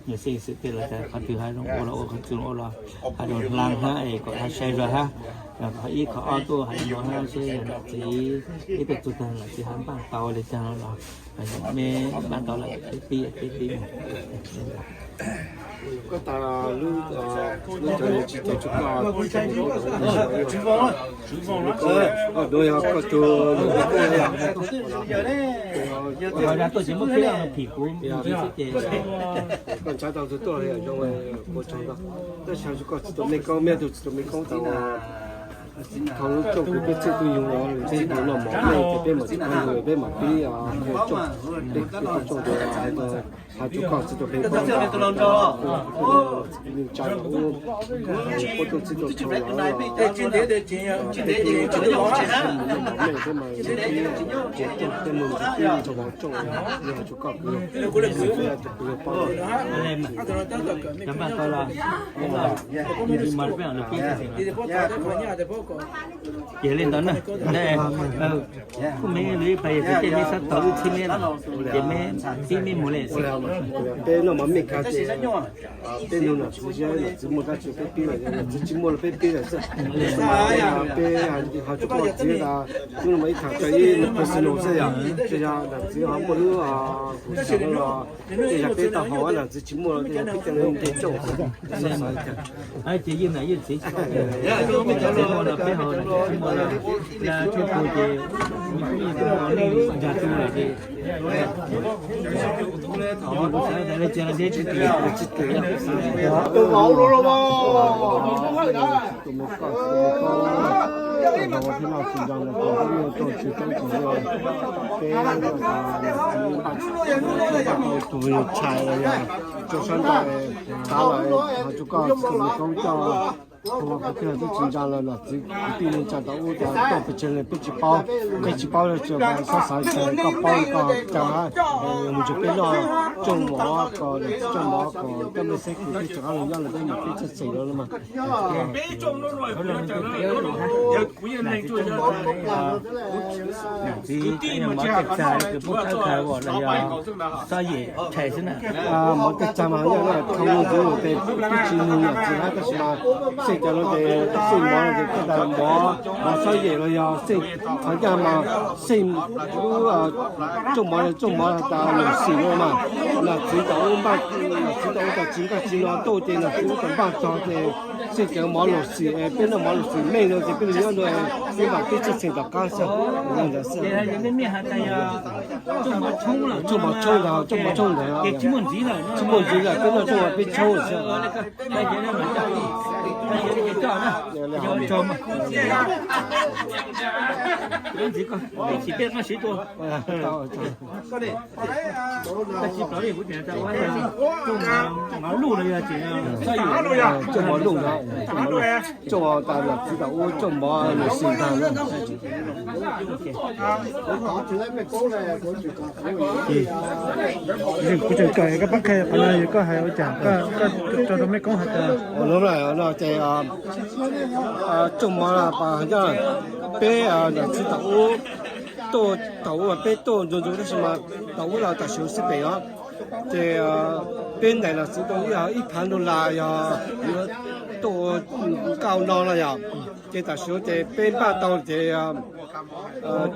nyias xeeb xwm tej los tas qhov twg hab zoo ua los ua, qhov twg ua los has zoo hla hab es kom hab sai zog hab. Qhov ib qhov ob tuaj has li no hab seb yog nam txiv ib tug txug tag nam txiv hab npaaj tau li cas los mej npaaj tau lawm peb pib peb pib. Koj tas lub, lub cov tsis tau tsuj koj, koj duab yog koj tug, tuaj ces muab phim kuv, koj ntshaw tau tug tuaj zoo ua tsaug ntau. Tab sis has tsuj koj txiv tuam mej koob, mej tug txiv tuam mej koob tas thaum lub rooj kws peb txhij tub yug los peb tug noj mov mej ces peb mam tsis koob lug peb mam pib ua rooj, peb tug rooj tes has tsuj koj txiv tuam mej koob, txiv plig neej tsa ub, puab tuaj txhij tuaj thaum los peb tug noj mov mej peb mam pib ua rooj, peb moog txug pib thaum mov rooj, has tsuj koj kwv, kwv paub. Ces li ntawd na, kuj mej lub ib pais yog txug caij mej sab tau wb txhib meb lawm, ces meb txhib meb mus li. Peb noj mov mej kag ces peb nug nom tswv, nom tswv muaj dlaab tsi peb pib lawm, nom tswv tsis muaj los peb pib lawm xwb. Peb has tsuj koj txiv tas, hnub no mas ib tham tso ib personal xwb yom, tsis yog nom tswv ho muaj lub hum xav los, tej yog peb tau haus, nom tswv tsis muaj los tej yog peb coj li nteg coj. Ces yeej nam yeej txiv, peb haus los peb haus, tsis muaj los, tshoob kug ces nkag tu lawm ces kuv xav tas le caag le tsis tim, tsis tim. Tus me tsis tau tsis tau tus tshais los yog rau sab nraud, tab lawm has tsuj koj txiv tuam mej koob coj, qhov twg twb tsis ntsa lawm, nom tswv kwv tij neej tsa tau ub tas tuaj pes tsawg li peb tsis paub, peb tsis paub, tsuas xob xav tas koj paub koj coj mus nrug peb noj rooj mov, kom nom tswv coj mov kom coj mej xeeb kws peb rov qab lug nyob lawm peb mam pib txhaj xeem lawm mas. Nam txiv mov tej txag kws puab txhawb khaws los yog xob yem tshais xwb na. Mov tej txag mas yog thau lug ntxiv tes peb tsis nug nom tswv hab tab sis mas xij Cov no ces xeej mov no ces tej zaum mov, mov xob yem los yog xeej, qhov ncaj mas xeej lub rooj mov, rooj mov tas lus xim no mas, nom tswv tau ua, nom tswv tau ua tau tsis nkaj tsis no tuaj ces nom tswv tau npaj txog ces xeej cawv mov lus xim, peb noj mov lus xim meej no ces peb nyob ntua, peb mam pib txheej txheem tom qab xwb. Rooj mov tshoob ntawd, rooj mov tshoob ntawd, tsis muaj ntxiv lawm, peb noj rooj mov peb tshoob xwb. Rooj mov lus, rooj mov tas nom tswv tau ua rooj mov lus xim ntag na. Kuv tseem kawm koj pab qhia qhov no yog koj hais ua cas, koj tso rau mej koob hais tias, no ces rooj mov pas yog peb nom tswv tau ua, tau ua peb tuaj ntxuav ntxuav tab sis mas tau ua los tam sim xib pem os. Ces peb ntaim nom tswv tau ib phav dollar yog yuav tuaj ua nkauj no no yog, ces tam sim ces peb npaj tau ces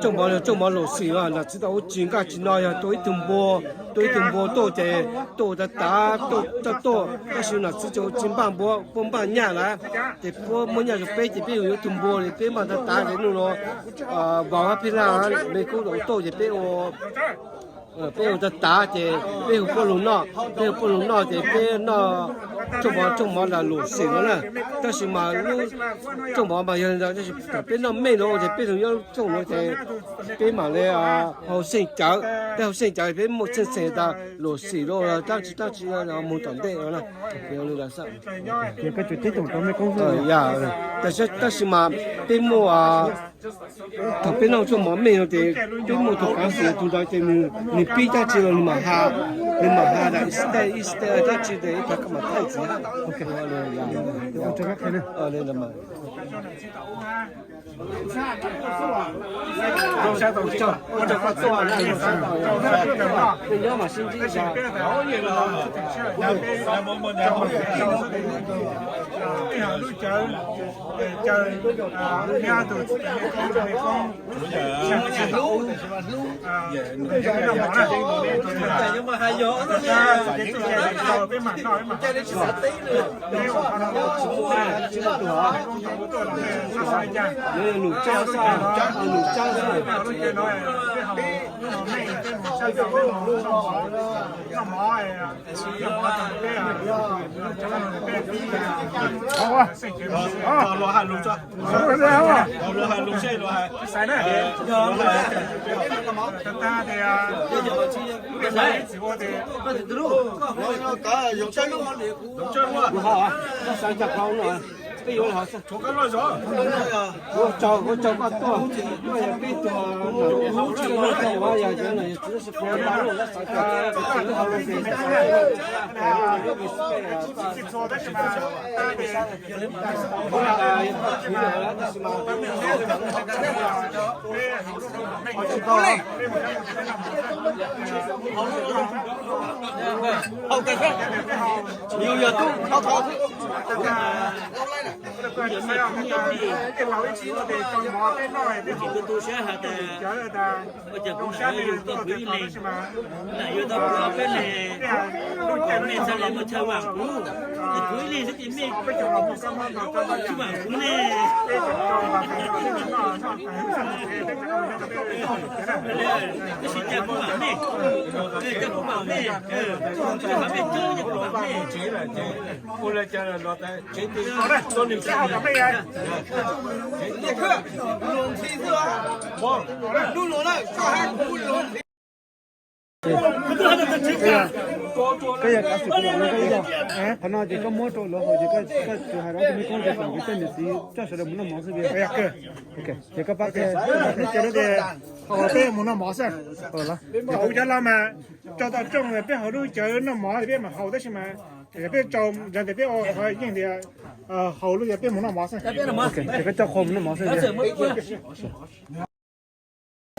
rooj mov, rooj mov lus xim los nom tswv tau ua tsis nkaj tsis no yog tuaj ib tug npua, tuaj ib tug npua tuaj ces tuaj ua tas tas tuaj tuaj, tab sis nom tswv tau ua tsis npaj npua, puab npaj nyaj lawm, ces puab muab nyaj rau peb ces peb yuav ib tug npua ces peb npaj tas tas ces nub no vauv hab phij laj mej koob tau tuaj ces peb ua, peb ua tas tas ces peb hu puab lug noj, peb hu puab lug noj ces peb noj rooj mov, rooj mov los lus xim no na. Tab sis mas lub rooj mov mas yog tab sis thaum peb noj meej no ces peb lug nyob rooj no ces peb mam li hau xeej cawv, peb hau xeej cawv peb muaj txheej txheem tas lus xim no dab tsi dab tsi moog tom ntej no na. Ces koj tsuas tib toom rau mej koob xwb. Tab sis mas peb muaj, thaum peb noj rooj mov meej no ces peb muaj tug kaav xim tug ntawd ces nwg pib dab tsi los nwg mam has, nwg mam has tas ib step ib step dab tsi ces ib phav koj mam thaij ntxiv. Ua tsaug, ua tsaug koj tuaj, koj yog peb tug nom tswv, yog cov nom tswv tab sis kuv xav tias peb hau lus ces Ua cas kuv sab li koj kwv ib leeg, lam yuav tau peb leeg, mej txhaj le muaj chaw vam kuv, es kwv ib leeg xwb ces mej tsis vam kuv ne. Tab sis cas kuv vam mej, cas kuv vam mej, mej coob ces kuv vam mej. Koj yog kav xwm kuv, qhov no ces koj muab rau lawv haus ces koj tsuas hais rau ob tug mej koob tias kom nkawd coj niam txiv coj sawv daws mus noj mov xwb. Ces koj pab qhia, peb mus noj mov xwb. Kuv cov laus mas tso tau rooj peb haus lub cawv noj mov peb mam haus tab sis mas peb tso ntawd tias peb ua qhov yeej tias haus lub cawv peb mus noj mov xwb. Ces koj coj qhua mus noj mov xwb.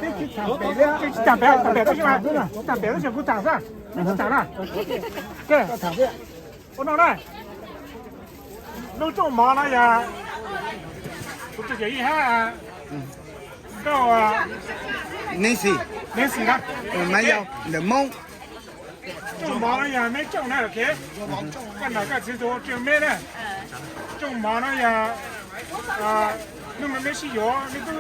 Tsis tag pem, tsis tag pem, tsis tag pem, tsis tag pem, kuv tag xwb, tsis tag na. Ua no na. Lub rooj mov no yog kuv tus yawm yij hab nkauj Nancy, Nancy na, maiv yau ntawm Moob. Rooj mov no yog meb rooj na, ok. Koj nam koj txiv tug ua meb na. Rooj mov no yog hnub no meb sib yuav, meb tub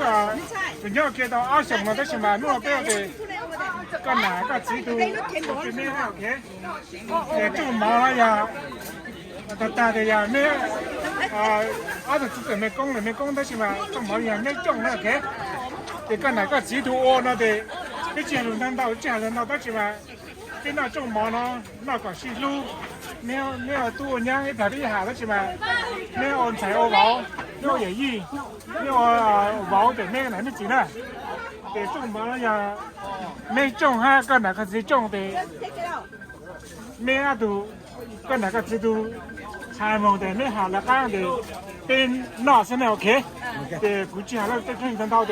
tug nyob ua ke tau ob xyoos no tab sis mas hnub no peb ua tes koj nam koj txiv tug ua meb na, ok. Rooj mov no yog tag tag tes yog meb ob tug txiv tseem me koob lawm me koob tab sis mas rooj mov yog meb rooj na, ok. Ces koj nam koj txiv tug ua no tes peb tsis hais lus ntau ntau, tsis hais lus ntau tab sis mas peb noj rooj mov no noj kom sib hlub. Neb ua tub ua nyab ib plag peb yeej ham tab sis mas neb ua ntxhais ua vauv, neb ua yawm yij, neb ua vauv tes neb nam neb txiv na. Ces rooj mov no yog meb rooj hab koj nam koj txiv rooj tes meb ob tug, koj nam koj txiv tug txhais moog tes meb has lawv qab tes peb noj xwb na, ok. Ces kuv tsis has lawv tej kheej ntau ntau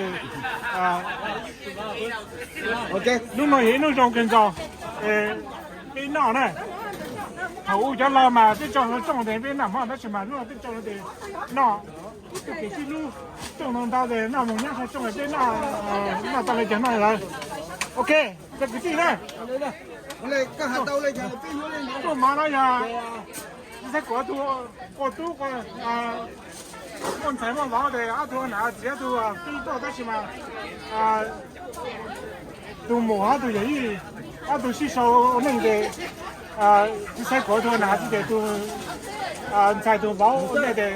tes hnub no yog ib hnub zoo kawg nkaus, peb noj na. Thaum ub cov laug mas peb tso hauv rooj tes peb noj mov tab sis mas hnub no peb tso tes noj, txuj kev sib hlub, rooj ntau ntau tes noj moog nyob hauv rooj peb noj, noj tau le caag noj lawm. Ok, cov kwv tij na, rooj mov no yog txiv Xaiv Kuam tug ua tub ua ntxhais muaj vauv tes ob tug nam txiv ob tug pib tuaj tab sis mas tug muam hab tug yawm yij ob tug sib sau ua neej tes txiv Xaiv Kuam tug nam txiv tes tug ntxhais tug vauv ua neej tes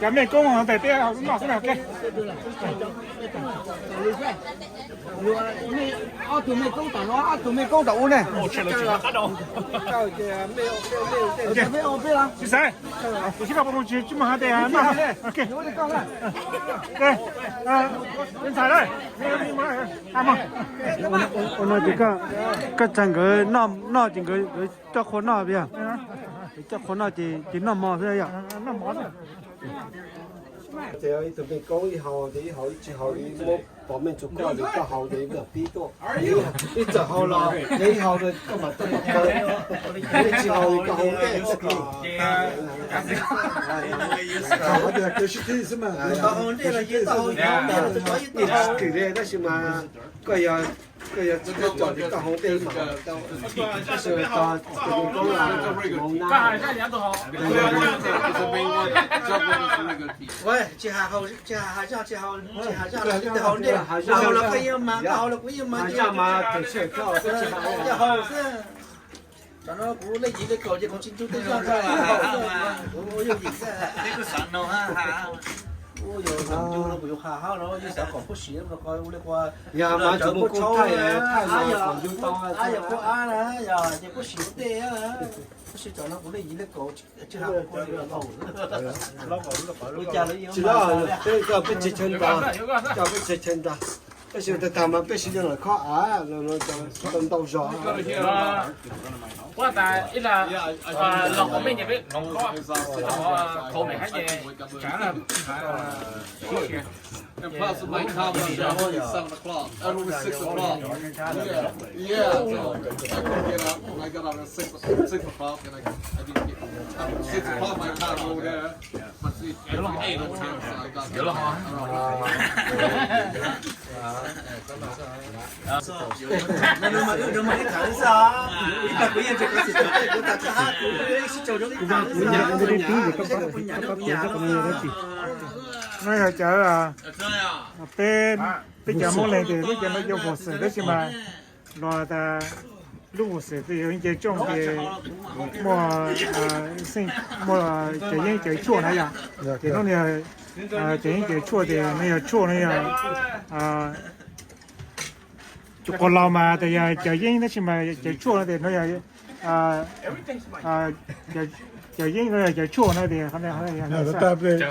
cov mej koob tes peb noj xwb na, ok. Ob tug mej koob tom no, ob tug mej koob tom ub ne. Tsis xaiv, kuv sib pab pov mus tsis muaj hab tes noj. Ntxhais, ua no ces koj txhais nkawd noj ces nkawd coj qhua noj yog, coj qhua noj ces noj mov xwb yom. Ces ib tug mej koob ib hau ces ib hau ib tsis hau li muab pov mej tsuas koj ces koj hau ces ib txawm pib tuaj, ib txawm hau los ces ib hau koj mam tuaj pov kawg, ib tsis hau koj hau ntej. Tab sis mas koj yog, koj yog tsis tau coj ces koj hau ntej mas, tab sis tus mej koob na, tsis has zaj, tsis has zaj, tsis has zaj, hau los koj yeej mas, koj hau los kuv yeej mas, hau xwb. Tsam no kuv le yim le kaum ces kuv tsis nrug tej zaj, kuv ua yooj yim xwb. Kuv yuav nrug no kuv yuav has hab no yeej xav kom puab siv no, yog mas tsuas muaj kuj thaij, thaij mas kom nrug tau, yog kuj ab na, yog ces puab siv tej, puab siv tsam no kuv le yim le kaum tsis has. Tsis loj, peb tseg chaw ntas, coj peb tseg chaw ntas. Tab sis tag tag mas peb siv cov lawm khob av, tau ntau zog. And plus, my car runs down at seven o'clock. Uh, only six o'clock. Yeah. Yeah. I can get up. I got up at six, six o'clock, and I, I didn't get up. Six o'clock, my car rolled there. But see, every eight or ten, so I got there around. No yog cov, peb, peb cov Hmoob Leeg ces lub cev no yog Vos Xwm tab sis mas los tas lub Vos Xwm twb yog ib ce rooj ces muaj, muaj cov yeeb cov tshuaj na yom. Ces no yog cov yeeb cov tshuaj ces no yog tshuaj no yog cov quas laus mas tas yog cov yeeb tab sis mas cov tshuaj no ces no yog cov yeeb no yog cov tshuaj no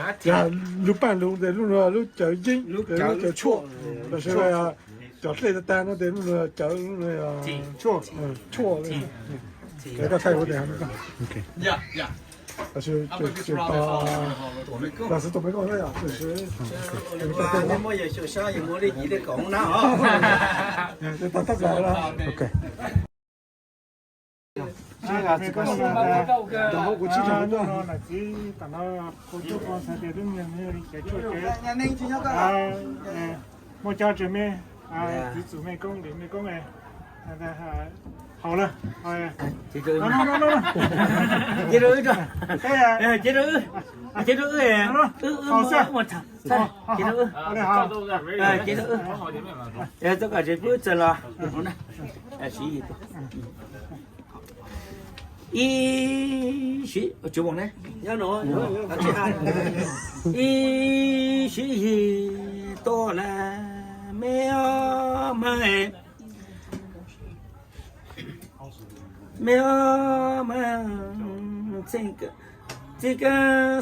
ces lub paj lug tes lub no lub cawv yeeb, lub cawv tshuaj, los sis cov dlej tag tag no tes lub no cawv, lub no tshuaj, cawv tag tag ua tes. Los sis tus me koj, los sis tus me koj na yom, tus me koj. Muaj yawg xyoo sab yawg muaj li yim li kaum na os. Tag tab plas. Txiv, tam no kuv tsis tau tuaj no, txiv tam no kuv tuaj pom txhais tias lub niag kev tshuaj kev muaj coj tse me, txiv txum me koob lim me koob haus lawm. Ces rau wb, ces rau wb, ces rau wb, ces rau wb, wb muaj, ces rau wb, ces rau wb, txoj kom tsev pub txawm los. Ib sij, ib sij yig tuaj lawm me ob ma, me ob ma, txiv Keeb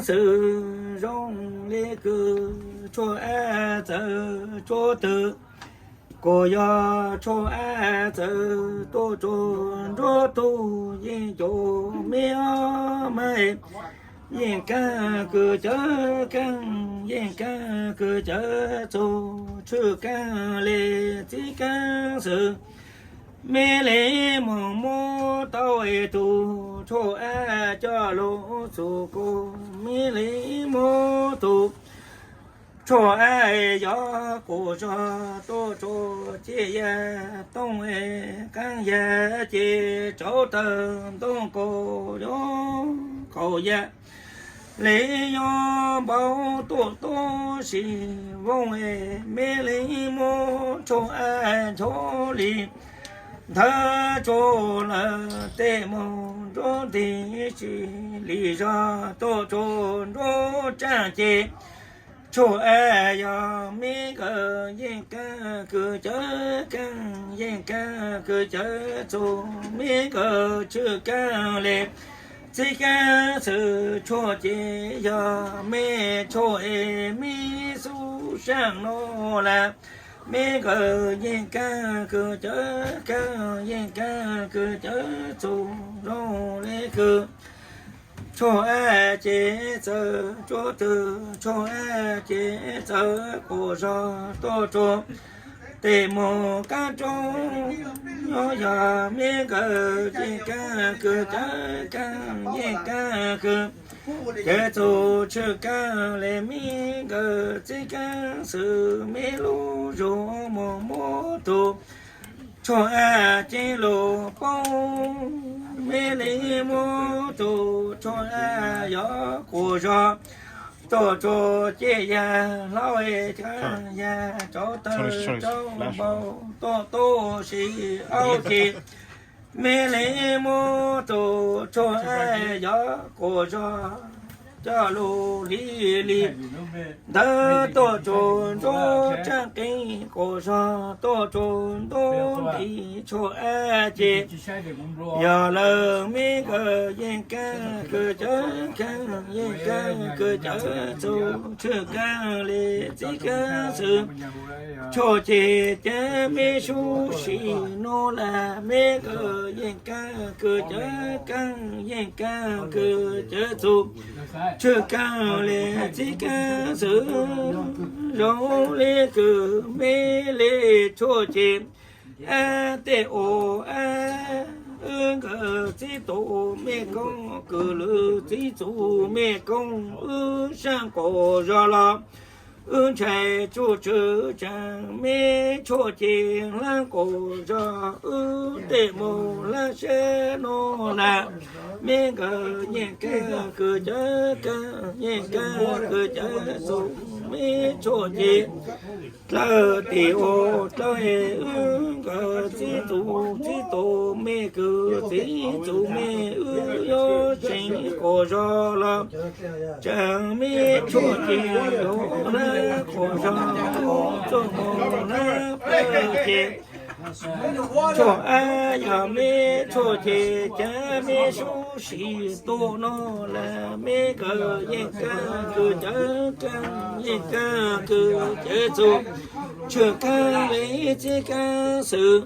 Xwm zoo li kws tshuaj ab txawv tshuaj twg, kuj yog tshuaj ab txawv tuaj rua nruab tug yeej cuv me ob ma, yeej keeb kws cawv keeb, yeej keeb kws cawv txug tshwj keeb li txiv Keeb Xwm. Me li moog muab tau es tug tshuaj ab coj lug txug kuv, me li muab tug tshuaj ab yog kuv zog tuaj rua ciaj yag tooj es qeeb yag ces rauv tawg ntoo kaus yuav qaum yag li yuav npau tuaj tuab si vooj es me li muab tshuaj ab nchuav li ntawd tsuj lawm tej moog nruab ntig tsi li zog tuaj rua nruab tsaaj ces tshuaj ab yog me nkawd yeej keeb kws cawv keeb, yeej keeb kws cawv txug me nkawd tshwj keeb li txiv Keeb Xwm. Tshuaj ces yog me tshuaj es me xub saam nuav lawm, me nkawd yeej keeb kws cawv keeb, yeej keeb kws cawv txug zoo li kws tshuaj ab ces txawv tshuaj twg, tshuaj ab ces txawv kuj zog tuaj rua tej moog qaab roob, yog me nkawd yeej keeb kws cawv keeb, yeej keeb kws cawv txug tshwj keeb li me nkawd txiv Keeb Xwm. Me lub zug moog muab tug tshuaj ab ceeb lug poob, me li muab tug tshuaj ab yog kuj zog tuaj rua ciaj yag hlauv es yag rauv tawg rauv npau tuaj tuab si aub ces me li muab tug tshuaj ab yog kuj zog coj lug li li ntawd tuaj rua nruab tsaaj qeeb kuj zog tuaj rua nruab nti tshuaj ab ces yog lawm me nkawd yeej keeb kws cawv keeb, yeej keeb kws cawv txug tshwj keeb li txiv Keeb Xwm. Tshuaj ces cawv me sub sim nuav lawm me nkawd yeej keeb kws cawv keeb, yeej keeb kws cawv txug tshwj keeb li txiv Keeb Xwm. Zoo li kws me li tshuaj ces ab tej ua ab, wb nkawd txib tug me koob kws lwm txib txug me koob, wb saab kuj zog los wb ntshai tsuj tshwj tsaam me tshuaj ces hlab kuj zog wb tej moog hlab sab nuav lawm me nkawd yeej keeb kws cawv keeb, yeej keeb kws cawv txug me tshuaj ces dlawg tim ua dlawg es wb nkawd txib tug txib tug me kws txib txug me wb yuav tseem kuj zog los tsaam me tshuaj ces yuav hlab kuj zog wb txuj moog hlab pawg ces tshuaj ab yog me tshuaj ces cawv me sub sim tuaj nuav lawm me nkawd yeej keeb kws cawv keeb, yeej keeb kws cawv txug tshwj keeb li txiv Keeb Xwm.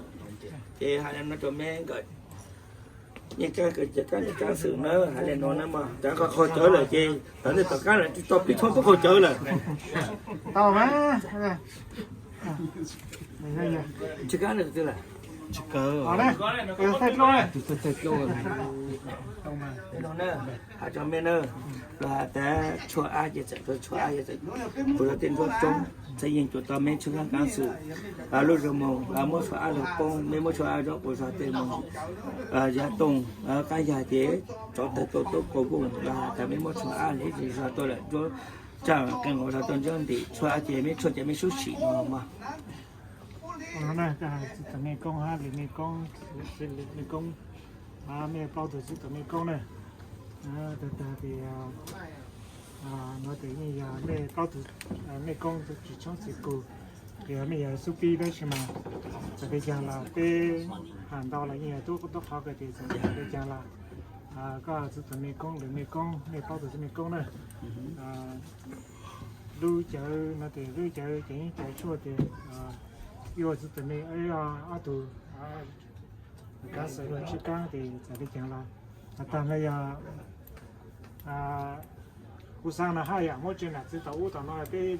Ces hais li no rua me nkawd yeej keeb kws cawv keeb, txiv Keeb Xwm na hais li no na mog, cov qaug cawv lawm ces thaum nej tom qab lawm tsis tau pib txhob pub qaug cawv lawm. Tsis kab lawm twg lawm. Tsis kawg. Thaij dlua. Thaij dlua. Has rau mej na, los has tas tshuaj ab ces txawm rau tshuaj ab ces txawm ua rau tej nruab roob txhaj yeej cuam tau meb tshwj kab kav xwm. Lub zoo moog muab tshuaj ab lug poob, meb muab tshuaj ab zaub ua zog tej moog yav tooj qab yag ces tsov tawg tuaj tub qaug vooj, los has tas meb muab tshuaj ab lug zog tuaj lawm nruab tsaaj qee nqus zog tuaj nruab ntim tshuaj ab ces meb tshuaj ces meb sub sim no mog. Txwv tawm mej koob hab lwm mej koob, lwm mej koob, mej plaub tug txwv tawm mej koob na. Tag tag tias no tes yeej yog mej plaub tug mej koob tsis tshoob txwm kug, yog mej yog xub pib tab sis mas txawm li caag los peb has ntau los yeej yog tub tub qhov kawg tias txawm li caag los koj txwv tawm mej koob lwm mej koob, mej plaub tug txwv mej koob na. Lub cawv no tes lub cawv ces yeej cawv tshuaj tes ib ua txwv tawm mej ob tug kav xwm los tshwj kaab tes txawm li caag los has tag no yog kuv xaav no haj yam muab tsev nam txwv tau ub tom no peb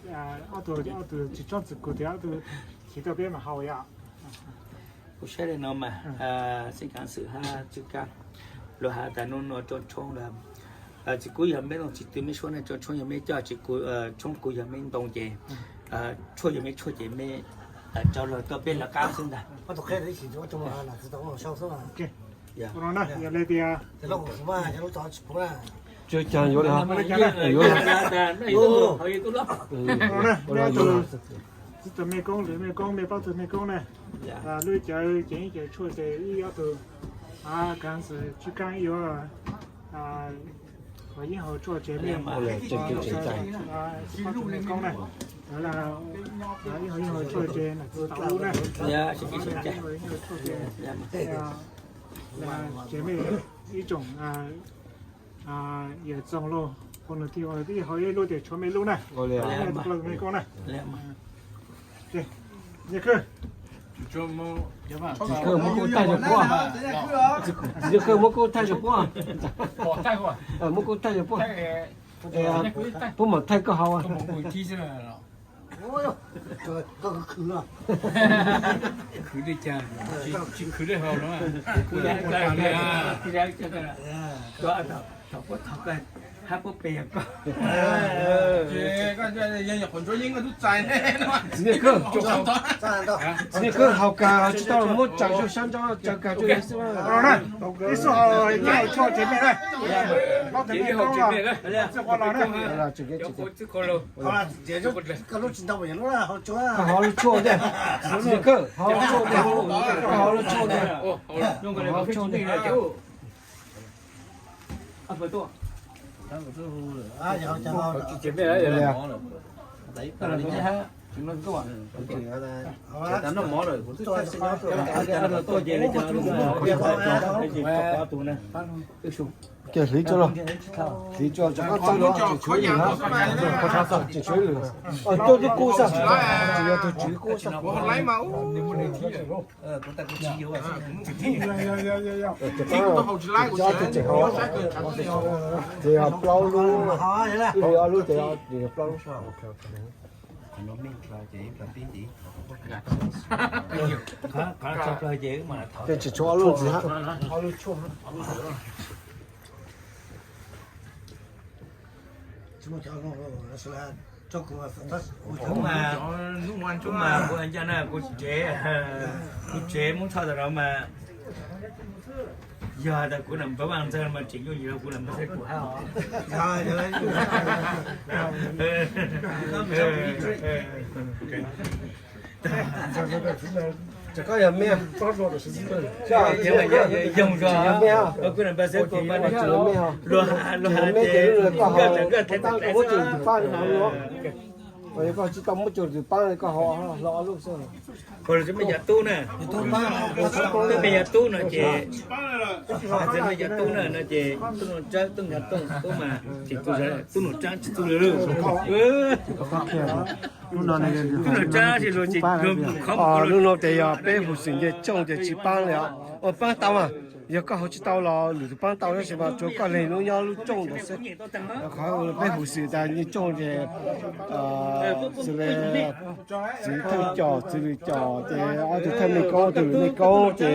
ob tug, ob tug tsis tshoob txwm kug tes ob tug chiv tuaj peb mam haus yom. Kuv saib li no mas, xeeb kav xwm hab txwj kab, luag has tas nub nua rooj tshoob, tsis kub yog meb looj tsis tw meb suab na, rooj tshoob yog meb coj, tsis kub, tshoob kug yog meb ntoo ces tshuaj yog meb tshuaj ces meb rau luag tuaj peb lawv qab xwb ntag. Yog le tias Tsis caag yuav li, yuav li. Txwv tawm mej koob lwm mej koob, mej plaub tug mej koob na, lub cawv ces yeej cawv tshuaj tes ib ob tug kav xwm tshwj kaab yuav yeej haus tshuaj tseg mej, plaub tug mej koob na, yeej haus tshuaj tseg nam txwv tau ub na, yeej haus tshuaj tseg, tseg mej ib tsoom yawm txoog lauj, ua nws thiaj ua tib haus ib lub tes tshuav mej lub na, plaub tug mej koob na. Nyiaj Khwj, Nyiaj Khwj muab koob thaij rau puab, Nyiaj Khwj muab koob thaij rau puab, muab koob thaij rau puab, puab mam thaij koj haus. Khwv li cas, tsis khwv li haus no. Thaum puab thov koj, hab puab pe yog koj. Txiv Nyiaj Khwj, Txiv Nyiaj Khwj haus kag tsis tau, muab tsaws rau sab nraud, tsaws kag rau xwb. Ib xub haus, ib xub haus tshuaj tseg mej na. Plaub tug mej koob, txij qhov los na. Koj haus lub tshuaj ntej, Txiv Nyiaj Khwj, haus lub tshuaj ntej, koj haus lub tshuaj ntej, haus lub tshuaj ntej. Ces hliv tso, hliv tso, rov qab txawb los ces tshuav lwm, ces tshuav lwm, tuaj tub kub xwb, tsis yog tug tswv kub xwb. Ces plaub lub, wb li ob lub ces yog plaub lub. Ces tsis tshuav ob lub ntxiv hab. Kuv mas, kuv mas kuv ncaj na, kuv tsev, kuv tsev Hmoob Thoj tas no mas, yog tas kuv nam npawg Vaj Ntxawg mas tseem yooj yim rau kuv nam npawg Xab Kuam hab os. Koj yog mej, yog mej, luag has, luag has ces koj muab cov lwm paab, koj tsis tau muab cov lwm paab, koj haus hlo ob lub xwb. Mej cov tub na, mej cov tub no ces, mej cov tub na no ces tub Nuj Tsab, tub Nkaj Tooj, tub mas tsis tu, tub Nuj Tsab tsis tu lawm. Tub Nuj Tsab tsis luag tsis luag khov. Lub no ces yog peb huv xwm nce tshooj ces tsis paab li os. Ua paab tau mas. Yog koj haus tsis tau los lwm tus paab tau tab sis mas tsuav koj leeg lub nyob lub rooj ntawd xwb. Qhov peb hu xwm tas nyob rooj ces xws li txiv thawj coj, txiv lwm coj ces ob tug thawj mej koob, tug lwm mej koob ces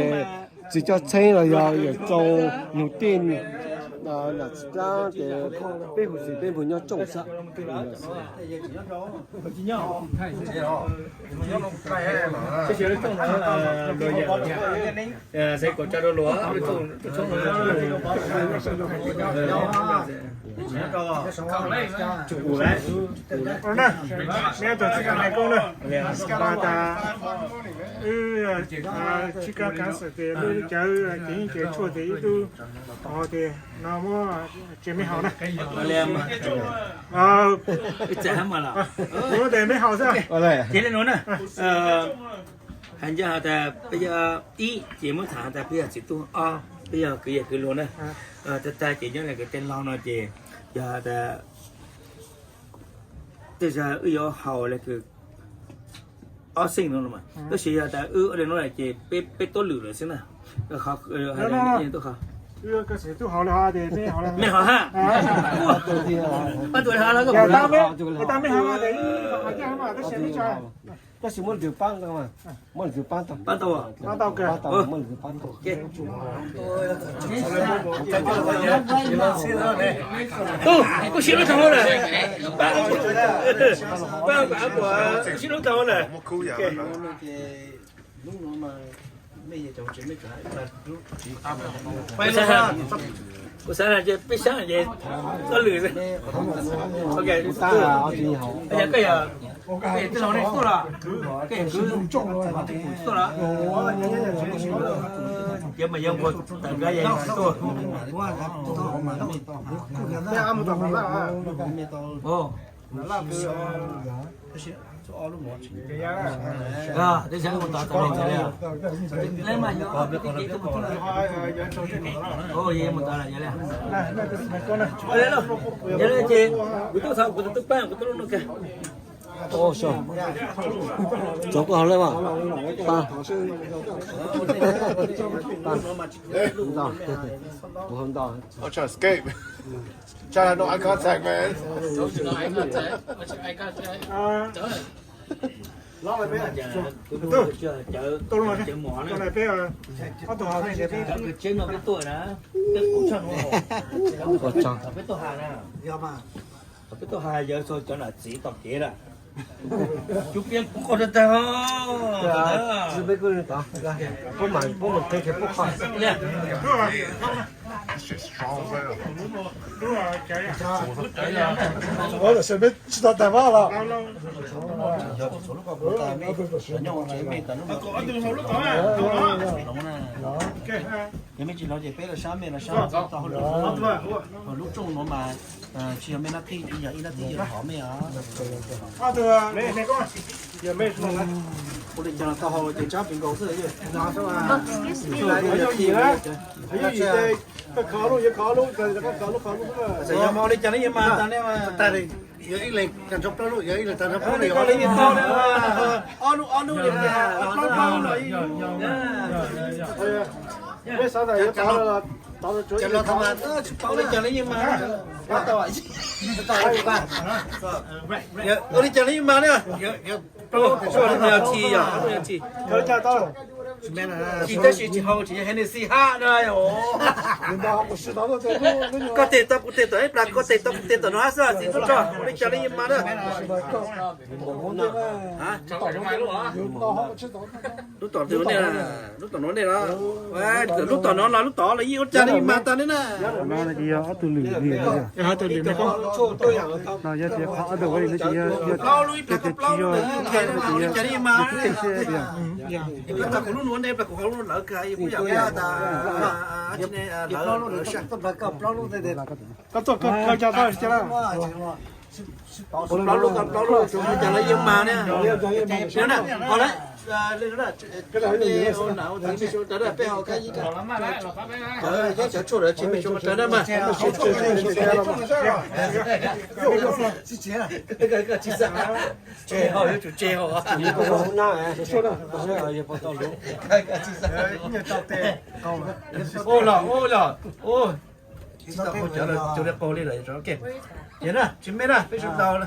txiv coj txheeb los yog yawm txoo, nug tij, nam txiv dlaab ces peb hu xwm peb mus nyob rooj xwb. Neb tug txij kab mej koob na, mas tas wb tsis kaav kaav xwm tes lub cawv ces yeej ces tshuaj tes ib tug, tes no muab tsev mej haus na. Kuv tes mej haus xwb. Ces li nuav na, has ncaws has tas peb yog ib ces muab tham has tas peb yog txiv tub, ob peb yog kwv yawg kwv luag na. Tag tag ces nyob le kws tej laug no ces yog has tas tej zag wb yuav haus le kws ob xeej no, tab sis yog tas wb ua le nuav lawm ces peb tuab lwm lawm xwb na. Mej haus hab, pab tus ha, tab sis muab lwm tus paab, muab lwm tus paab tau, paab tau, muab lwm tus paab tau. Tub, kuv sib hlub tau na, paab, paab, kuv sib hlub tau na. Kuv xav hais tias peb sab ces tuab lwm xwb. Koj yog, koj yog, koj yog tij laug ne tuaj los, koj yog kwv tuaj los, ces mas yog nkaus tawm nkawd yog tuaj. Yog li ces kuv tub txhom kuv tus tub paab kuv tub lub nuj kag. Txog koj hauv lawm mas. Ntau, ntau. Try to have no eye contact, man. Ua tsaug. Peb tuaj has yawg txog cov nam txiv tom kev lawm. Cov piab puab qhov tag tag. Peb kuj tod, puab mam, puab mam qhia kiag puab qhov. Ua lawm, peb tsis tau tag pab los. Yog mej tsis hlub ces peb los sab mej los sab tau hauj lwm. Lub rooj nuav mas tsis yog mej nab thij, yog ib nab thij yog hov mej os. Ua li cas los tau hauj ces tsab pes nkaus xwb. Yog ua li cas ne yog mas tas ne. Yog ib leeg tag nrho plaub lub, yog ib leeg tag nrho plaub lub, ob lub, ob lub, plaub plaub lub los ib lub. Peb xav tas yuav tod los tod, tsuav ib leeg tod. Ua li cas ne yog mas. Ua li cas ne yog mas na. Plaub lub, ob lub yog tsis, yog ob lub yog tsis. Tsis tab sis tsis hau tsis yog Hennessy hab na. Koj tes tau kuv tes tom ib plag, koj tes tau kuv tes tom no hab xwb, txiv tub tso. Ua li cas ne yog mas na. Lub tom, lub tom no ne los, lub tom no los lub tod los yeej ua li cas ne yog mas tas ne na. Ob tug lwm, no yog tias qhov otherwise no ces yog, yog tias tsis yog, ua li cas ne yog mas. Kuv lub nuav ne, kuv lub nuav lawv kag, kuv yam tas lawv, lawv sab. Koj tuaj kawg cas tau tsis Plaub lub, plaub lub, tsuas mus cas los yeej mag ne. Qhov na, peb haus, cov tshuaj lawm tsis peb suav mus raws na mas. Tseg ho, yuav tsum tseg ho. Ua los, ua los, ua. Tsis tau qaug cawv lawm, cov li qaug li lawm, yog na, tsis me na, peb sawv daws na.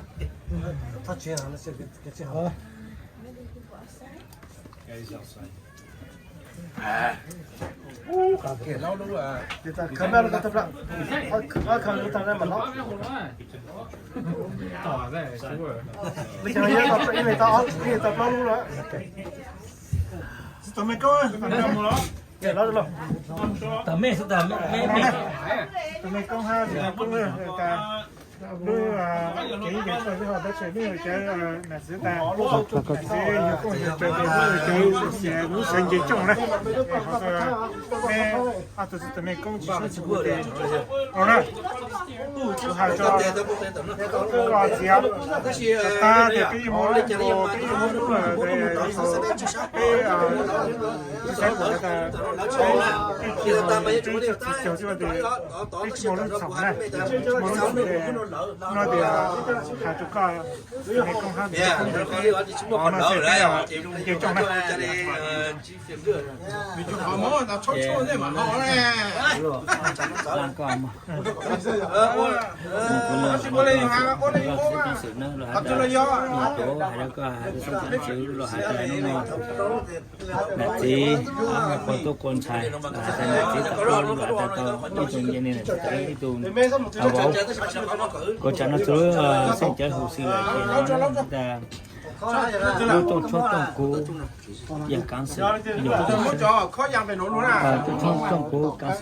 Tsis tau me koob, tsis tau me koob. Tsis tau me koob, tsis tau me koob. Lub kev ib kev tshuaj xwb, ho tab sis lub yog cawv nam txiv tas, nam txiv yug kooj yug raws tes lub yog cawv lub xav nce cooj na. Peb ob tug txiv tau me koob tsis sub tsis kuv tes no na. Kuv hais rau koj txiv, tas tias peb ib hmos lub, peb ib hmos lub, peb tsis saib kuv tas, peb tsis tsis caug xwb, peb tsis muaj lub txhaum na, tsis muaj lub txhaum no tias hais rau koj, me koob hab, no ces peb nce cooj na. Los hais rau koj, hais rau koj, nam txiv, qhua tub qhua ntxhais, los hais tias nam txiv tau, los hais tias tau ib tug nce ne, nam txiv tau ib tug vauv. Kuv tsam no tus xeeb cawv huv si lawm ces no tas lub rooj tshoob rooj kuv yog kaav xwm, yog rooj tshoob rooj kuv kaav xwm, kaav xwm tas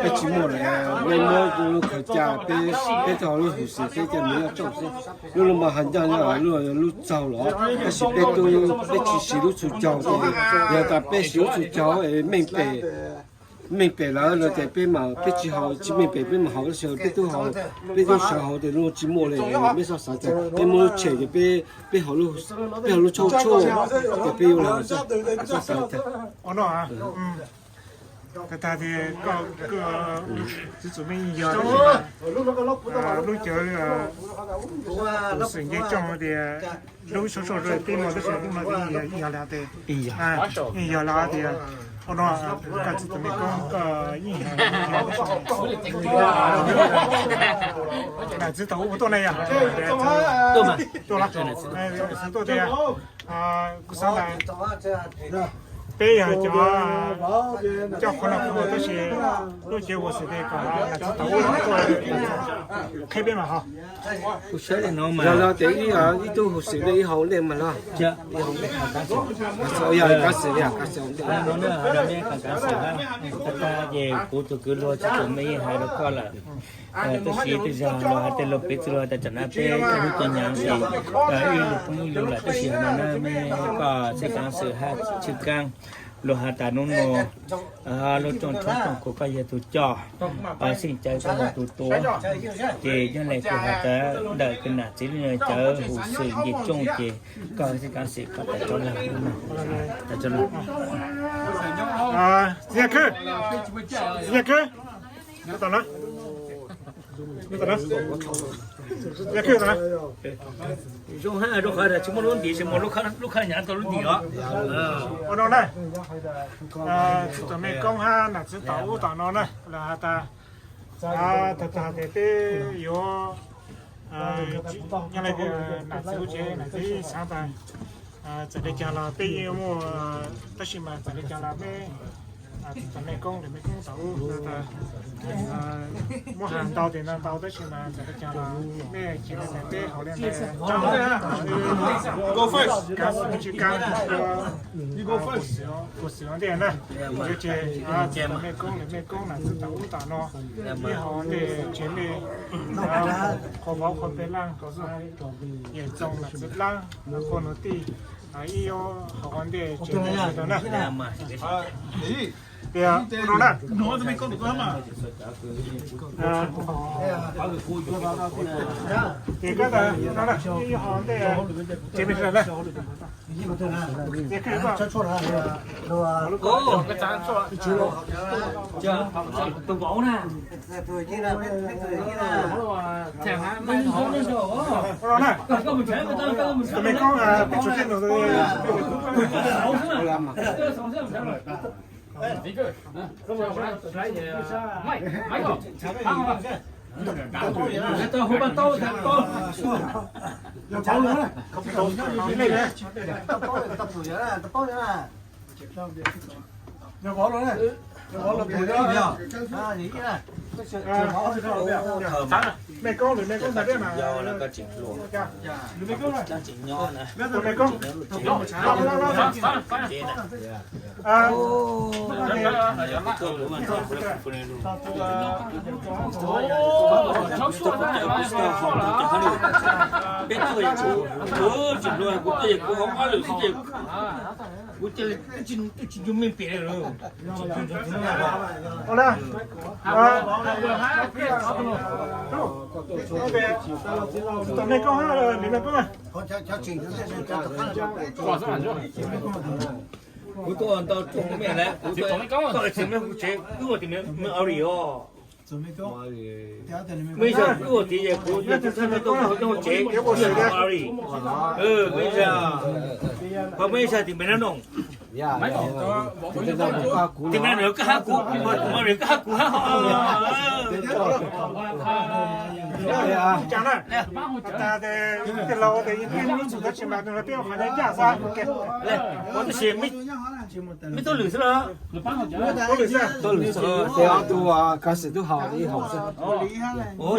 peb tsis muaj lawm, nej muab lub khaws ca peb, peb tau lub huv si peb coj mus nyob tsoom xwb. Lub lub mas has ncaj nyob lub, lub txaug los, tab sis peb tub peb tsis siv lub txhua caug ces, yog tas peb siv lub txhua caug es meej pem, meej pem lawm no ces peb mas peb tsis haus, tsis meej pem peb mas haus, tab sis peb tub haus, peb tub sawv haus ces lub tsis muaj li. Peb txhob xav tas peb muaj lub tshem ces peb, peb haus lub, peb haus lub tshoob tshuaj ces peb yuav los txhob xav tas. Tag tag tias koj, txiv txum me yog lub cawv huv xwm nce cooj tias lub tshoob tshuaj rau peb muag tab sis lub no yog li tias, yog li tias, ua no koj txiv txum me koob koj yeej nam txiv tau ua tuaj na yog tuaj los, txiv tuaj tias kuv xav tas peb yog cov coj qhov no qhov no tab sis lub cev huv xwm tias kom nam txiv tau ua tuaj qheb peb mas ho. Kuv saib li no mas yog li tias ib, ib tug huv xwm li ib hauv nej mas los, yog kaav xwm, kaav xwm, kaav xwm, ces kuv tus kwv luag tsis txum me yeej hais rau koj lawm. Tab sis tej zaum luag hais tej lus piv txwv luag tas tsam no peb cov hnub cov nyav ces ib lus poob ib lus lawm tab sis no na me koj txij kaav xwm hab tshwj kaab luag has tas nub nua lub rooj tshoob rooj kuv koj yog tus coj, xeeb cawv koj yog tus tuav, ces nyob li kuv has tas ntawm kws nam txiv lub cawv huv xwm nce cooj ces koj txij kaav xwm koj tas tso lawm, tas tso lawm. Txiv Yaj Khwb, Txiv Yaj Khwb, zoo hab zoo qhov tsis muaj lub ntim, tsis muaj lub khab nyav tau lub ntim os. Ua no na, txiv txum me koob hab nam txiv tau ub tom no na los has tas, tag tag tias peb yuav, nyob li tias nam txiv kuv tsev nam txiv xaav tas txawm li cas los peb yeej muaj, tab sis mas txawm li cas los peb Mej koob, mej koob tau muab has ntau tes no ntau tab sis mas ntawm cov mej tsis tau teb hauv li ntawd, kav tsis kav, kuv xwm ua ntej na, ces mej koob, mej koob mas txwv tau ub tau no, ib hauv ntej tsev mej qhua vauv qhua peg laj, yawm txoo nam txiv dlaab, qhua nuv tij, ib hauv ntej tsev mej tau na. Tias no na, ces koj tas no na, ib hauv ntej tsev mej na. Tus vauv na. Tus me koob, peb tsum tej nus. Me koob, lwm me koob ntag, me koob. Peb tuaj, kuv tsis hluas, kuv tuaj ces kuv hauv ob lwm xwb ces kuv cia li twb tsis ncu me pem li lawm. Tom me koob, lwm me koob. Kuv tuaj ntau tsoom me lawm, kuv tuaj koj tseem me kuv tsev wb ua tim me Audi os. Mej zag wb ua tim es kuv tuaj txhab no tuaj kuv tuaj tsev wb ua Audi. Mej zag, ho mej zag tim me no no. Tim me no koj hab kuv, Audi koj hab kuv hab. Tab sis mej tuaj lwm xwb los? Tuaj lwm xwb, ces ob tug kav xwm tub haus ib haus xwb.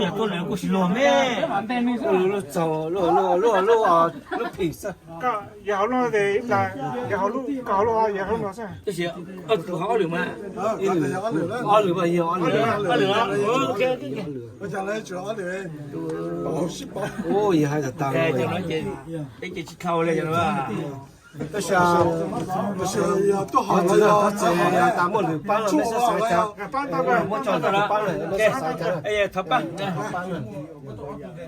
Yog tuaj lwm kuj tsis luag me, luag txaug, luag, luag, luag, luag phim xwb. Yog hauv lub, yog hauv lub, koj hauv lub, yog hauv lub no xwb. Tab sis ob tug hauv ob lwm mas, ob lwm mas yog ob lwm. Ua yog hais tas tas, peb ces tsis dhau li. Tab sis, tab sis yog tuaj hauv lwm, tas muaj lwm paab los mej xav xav cas, muab tso lwm paab los mej xav xav cas. Thov paab,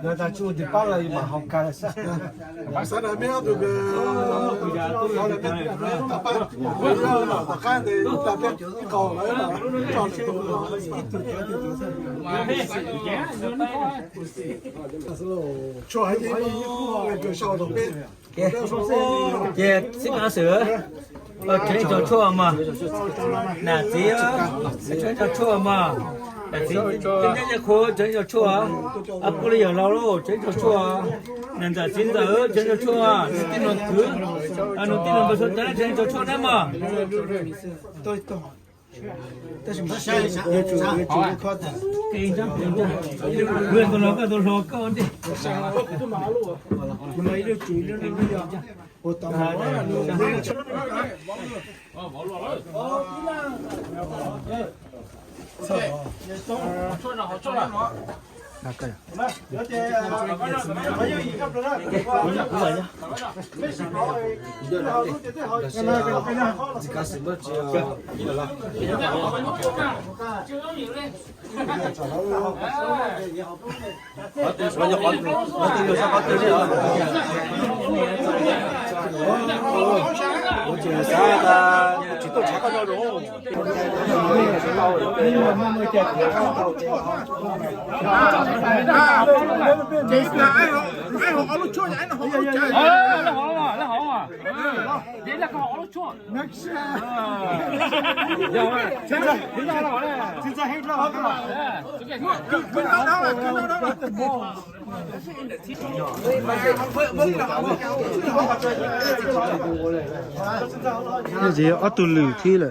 yog tas tsis muaj lwm paab los mas haus kawg xwb. Ces xib hwb Xwm, tsev neeg tso tshuaj mog, nam txiv, tsev neeg tso tshuaj mog, nam txiv, tsev neeg tso tshuaj, ab pub li yog laus lauj, tsev neeg tso tshuaj, nam ntxawm txiv ntxawm, tsev neeg tso tshuaj, nus tij nus kwv, nus tij nus npawg suav dlawg, tsev neeg tso tshuaj nab mog. Tus no koj tus hluas koj ntej. Ces ob tug lwm thib lawm.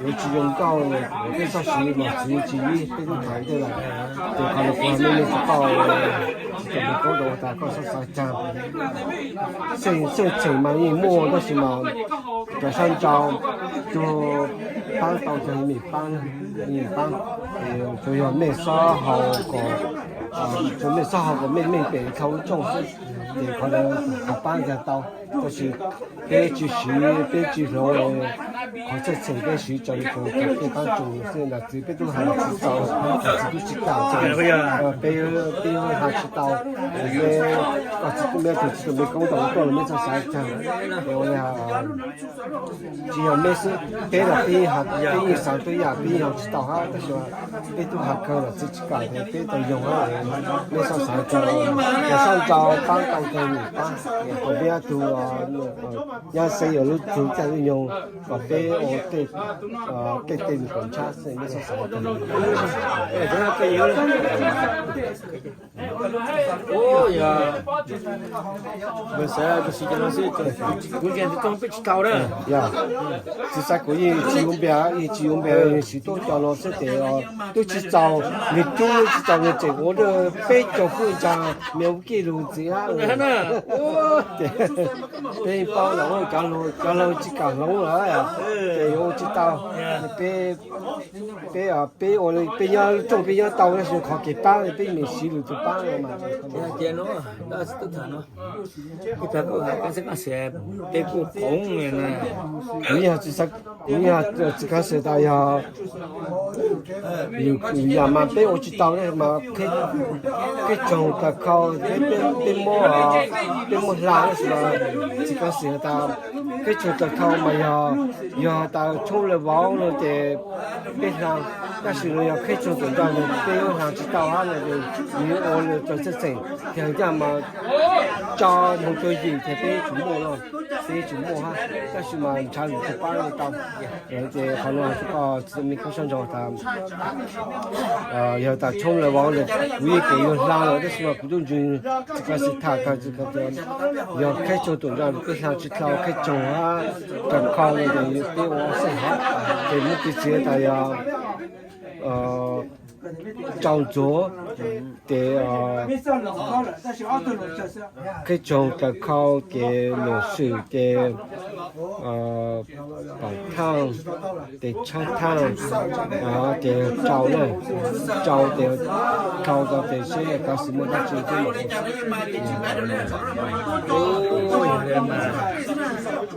yuav tsis zoo nkauj, tej txoj siv los txwv tsis yig, peb twb tham ntej lawm. Ces qhov no kuv hais nej tsis tau, tsis tau mus koob rau tas koj xav xav cas. Xeeb xeeb txheem mas yeej muaj tab sis mas cov sab nraud tug paab tau cov yeej meem paab, yeej meem paab. Tsuas yog mej xob haus kom, tsuas mej xob haus kom meej meej pem dhau lub rooj xwb, ces qhov ntawd qhov paab ntag tau. Tab sis peb tsis siv, peb tsis hloov qhov txhaj txheem, peb siv tso li tsuas tej paab tsuas xwb. Nam txiv peb tub has tsis tau, nam txiv tub tsis kam, peb, peb yuav has tsis tau. Peb, koj txiv tub, mej tug txiv tub me koob tau tuaj los mej txhob xav cas. Tsis yog mej xwb, peb los peb yeej has, peb yeej xav tub yam, peb yeej has tsis tau hab, tab sis peb tub has kawg los txiv tsis kam, peb tau yoog hab. Mej txhob xav cas, yog sab nraud paab tau kawg nws paab, kom peb ob tug nyab xeeb yuav lub tug caij lub nyoog kom peb ua tej tej nws kom ntshab xwb, mej txhob xav cas. Kuv tsis tau na. Txiv xav kuv yeej tsis yuav npias, yeej tsis yuav npias, siv tuab cov no xwb ces tub tsis txaus, nws tub tsis txaus, nws tseem ua peb caug pwj ntsa, me ua kij lug ntxiv hab. Ces peb paub los cov laug tsis kam hloov lawm, ces yuav ua tsis tau. Peb, peb, peb ua, peb nyob rooj peb nyob tau, tab sis qhov kev paab peb yeej siv lwm tus paab mas. Kuv yog txiv kav xwm tas yog lwm yam mas peb ua tsis tau tab sis mas qheb tsoog taws khau, peb muab, peb muab hla tab sis mas txiv kav xwm has tas qheb tsoog taws khau mas yog, yog tas tshoob lawv vauv no ces peb hla, tab sis no yog qheb tsoog tuam nrag no peb yuav hla tsis tau hab no ces nws ua lawv txog txheej txheem ces hais tias mas tso moog rua yim ces peb yuav tsum muaj no, peb yuav tsum muaj hab, tab sis mas nrhav lwm tus paab tau. Ces qhov no tsis tau, txiv tub me koob sab nraud tas yog tas tshoob lawv vauv ntawd kuv yeej kev yuav hla lawm tab sis mas kuv tub ntswg txiv kav xwm tham tas yog qheb tsoog tuam nrag peb hla tsis tau qheb tsoog hab, taws khau no ces peb ua xeeb hab, ces muab piv txwv tas yog Rau ntxuav ces qhib tsoog taws khau ces luam swm ces paum thaaj ces tshab thaaj ces rau na, rau ces rau tau ces seb kav xwm muaj dab tsi thiab.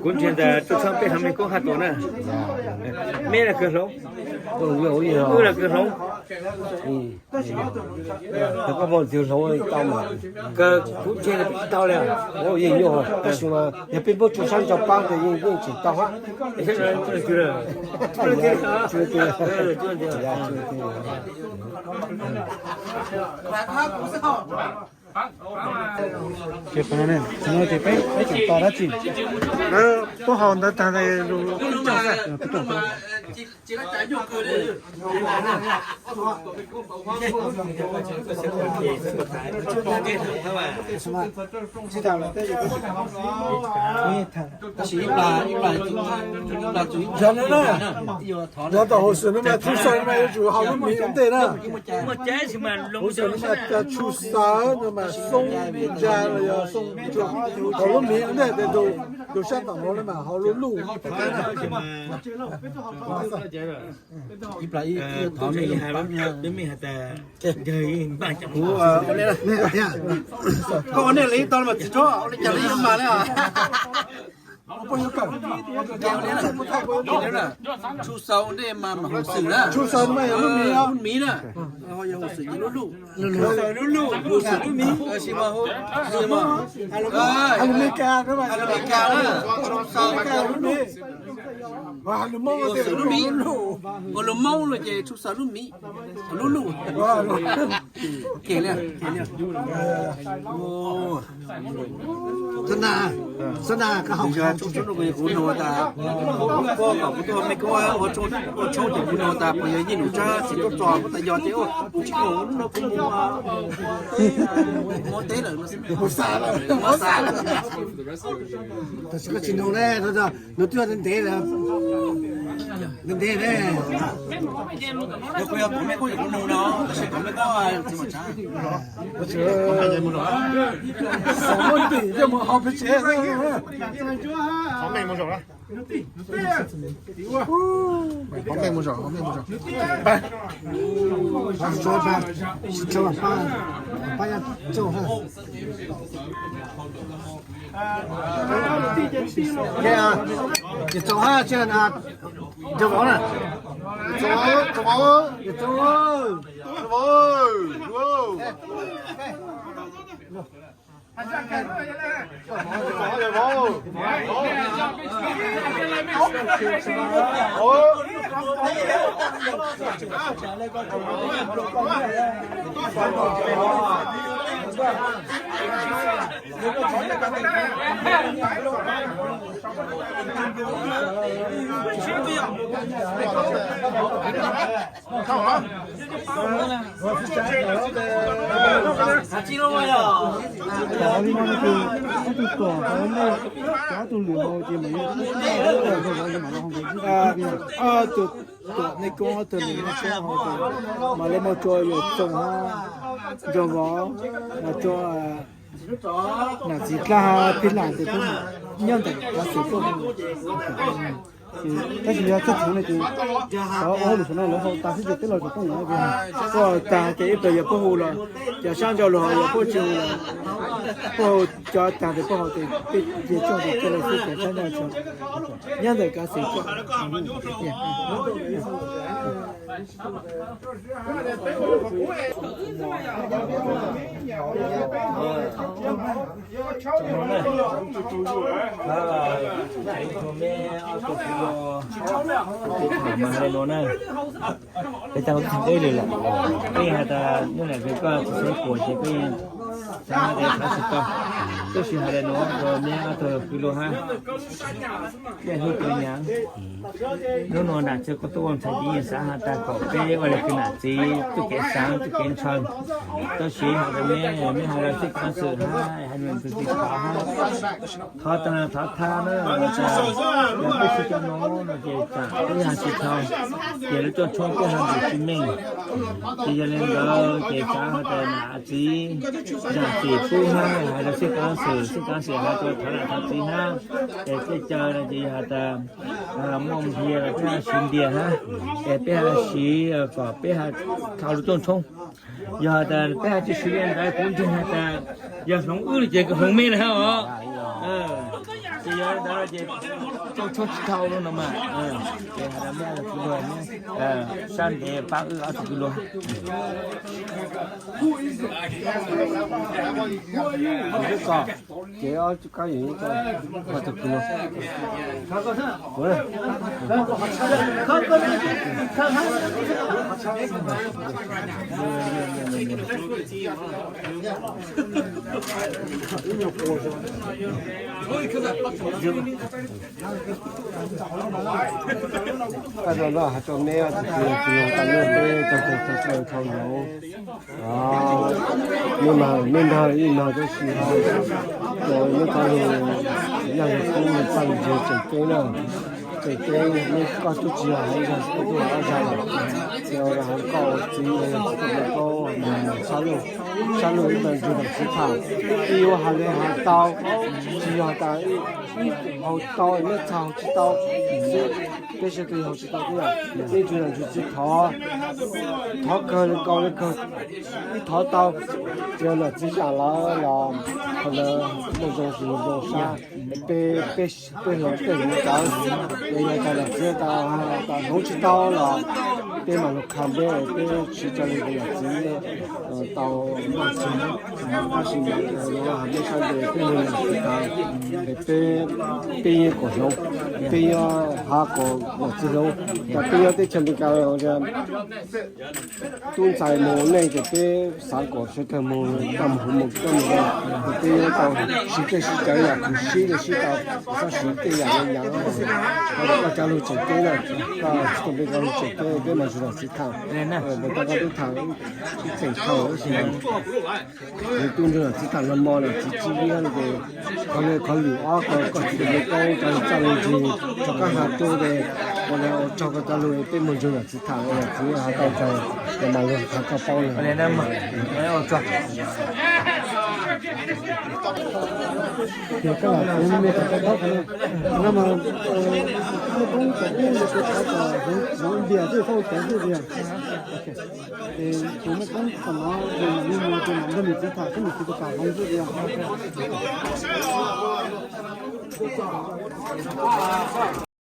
Kuv ntsia ntawm Tub Txhob peb hab Mej Koob hab tuaj na. Mej los kawg hloov, wb los kawg hloov. Koj muaj ntxwv hloov tau mas, kuv ntsia tsis tau li. Yeej nyuaj, tab sis mas yog peb muab tso sab ntso paab ces yeej yeej tseem tau hab. Ces peb, peb tseem tos dab tsi? Puab haus ntawd tag, yog tom huv xwm no mas tshus xaws no mas yuav tsum haus lub miv ua ntej na. Huv xwm no mas tshus xaws no mas xoob ntsa los yog xoob, haus lub miv ua ntej ces tus sab tom no mas haus lub luj. Koj ua nej li tau mas tsis txhob ua li cas li mas na. Tshus xaws ua ntej mas haus xwm na. Tshus xaws mas yog lub miv, lub miv na. Yog huv xwm ces lub luj. Lub luj, huv xwm lub miv. Lus Meskas na, tshus xaws lub miv. Ua lus Moob no ces tshus xaws lub miv, lub luj. Kuv nug tas, koj kom kuv tuaj mej koob ua tshoob ces kuv nug tas puas yog yeej lus tshab tsis tuaj tso kuv tas yog ces tsis kom lub no kuv mus, mus teb lawm, mus xav lawm, mus xav lawm. Tab sis koj tsis nug ne, nws twb ntev ntev ne. Yog kuv yog kuv mej koob ces kuv nug no, tab sis kuv mej koob tsis mus tshab. Xav muaj ntim coj mus hauv peb tsev. Ces txaus hab, tsis nco vov na. Txaus, txaus, txaus, txaus. Cov li no ces ob tug tuam, cov ob tug lwm hauv ces mam li, ob tug tuam nej koob, ob tug lwm nej koob hauv ces mam li mus tso Yawm Txoos hab Nraug Vov, los tso Nam Txiv Dlaj hab Phij Lam ces nyob ntawm Kav Xwm tuaj. Tab sis yog txog thaum no ces cov ua hauj lwm saum no lawv hau tas xwb ces peb los tseem tuaj mus, puab hau tag ces ib pliag yog puab hu los, cov sab ntso lug hau yog puab tsis hu los, puab hau cov tag ces puab hau ces peb cia tsooj ces coj los xwb ces txhob nco, nyob ntawm Kav Xwm tuaj. Peb tau txheeb ib lwm lawm, peb yeej has tas nyob ntawm koj txhua txhua puas ces peb yeej Xav hais tias xav tsis tau, tab sis hais tias nuav rua neb ob tug kwv luag hab, neb hlub kawg nyav. Hnub no nam txiv kuj tuaj ua ntxhais ces yeej xav has tas kom peb ua le kws nam txiv txuj kev xaav txuj kev ntshaw. Tab sis has tas neb, neb has lug xij kaav xwm hab has lug txuj kev thov hab, thov taag thov thab na, tas yog peb tsis cov nuav no ces tsaam peb has tsis tau, ces lub rooj tshoob peb has ntawm tsis meej. Ces yog le ntawd ces xav has tas nam txiv, nam txiv pub hab has lug xij kaav xwm, xij kaav xwm has tas thov nam thov txiv hab, es tej caw no ces yog has tas muaj npias los peb has siv npias hab, es peb has siv kom peb has dhau lub rooj tshoob. Yog has tas peb has tsis siv li ntawd kuv ntseeg has tas yog hloov wb no ces hloov mej na os. Ces yog ntawd ces rooj tshoob tsis dhau no mas, ces has tas mej ob tug kwv luag sab ntev paab wb ob tug kwv luag. Ces ob tug kwv luag. Koj rau loj has rau meb, tus kwv tij tas lub peb tau tag tag tau tau lawm. Mej mag mej nrog ib mag tab sis meb qhov lug yog yog kub txaj lug ntseg tseem ceeb na. Tseem ceeb, meb koj tub tsis yog hais ib zag, koj tub hais ob zag lawm. Ces ua rau hais koj ua txiv los yog txiv tau npe koj sab lug, sab lug ib tug ntsug nam txiv tham, ib yuav hais li hais tau, tsis yog tas ib haus tau, meb txhaj haus tsis tau xwb. Peb sawv daws haus tsis tau xwb, meb ntsug nam ntsug txiv thov, thov kawg li nkaus li kawg, ib thov tau, ces nam txiv zam lawv los qhov ntawd muaj zoo sis zoo sab, peb, peb, peb hloov peb hloov tau, ces yog tas nam txiv tas hloov tsis tau los peb mam lug kha npeb, peb siv raws li nam txiv tau npaj txug. Tab sis mej sab ntes peb hloov nam txiv tas, peb, peb yeej kom hloov, peb yuav has kom nam txiv hloov, tas peb nyob teb chaws Amelikas tub ntxhais moog neej ces peb xaav kom sawv daws moog txaj moog huv moog txaj moog zoo, ces peb yuav tau siv tej siv cawv yam kws sib le sib tau, txhob siv tej yam le yam. Koj cov lug tseem ceeb na, koj tsis tau npe koj lug tseem ceeb, peb mam ntsug nam txiv tham. Ntawm koj tub tham ib txheem thaum tab sis tub ntsug nam txiv tham los mog, nam txiv tsis liab ces qhov le qhov lwm ob ko koj tsis tau npe koj cov lug txaj lug ntsig, tso koj has rua es ua le ua tsaug koj cov lug, peb moog ntsug nam txiv tham, nam txiv has tau tsaug, ces mam lug has koj paub lawm. Ces koj lam txiv mej tau paub qhov no, no mas mej poob tau ub no ces thov kom hloov npias tej txhob ua cawv xwb tiag. Ces tus mej poob tau no ces mam li mus ces mam nrog nam txiv tham seb nam txiv puas kam hloov xwb tiag.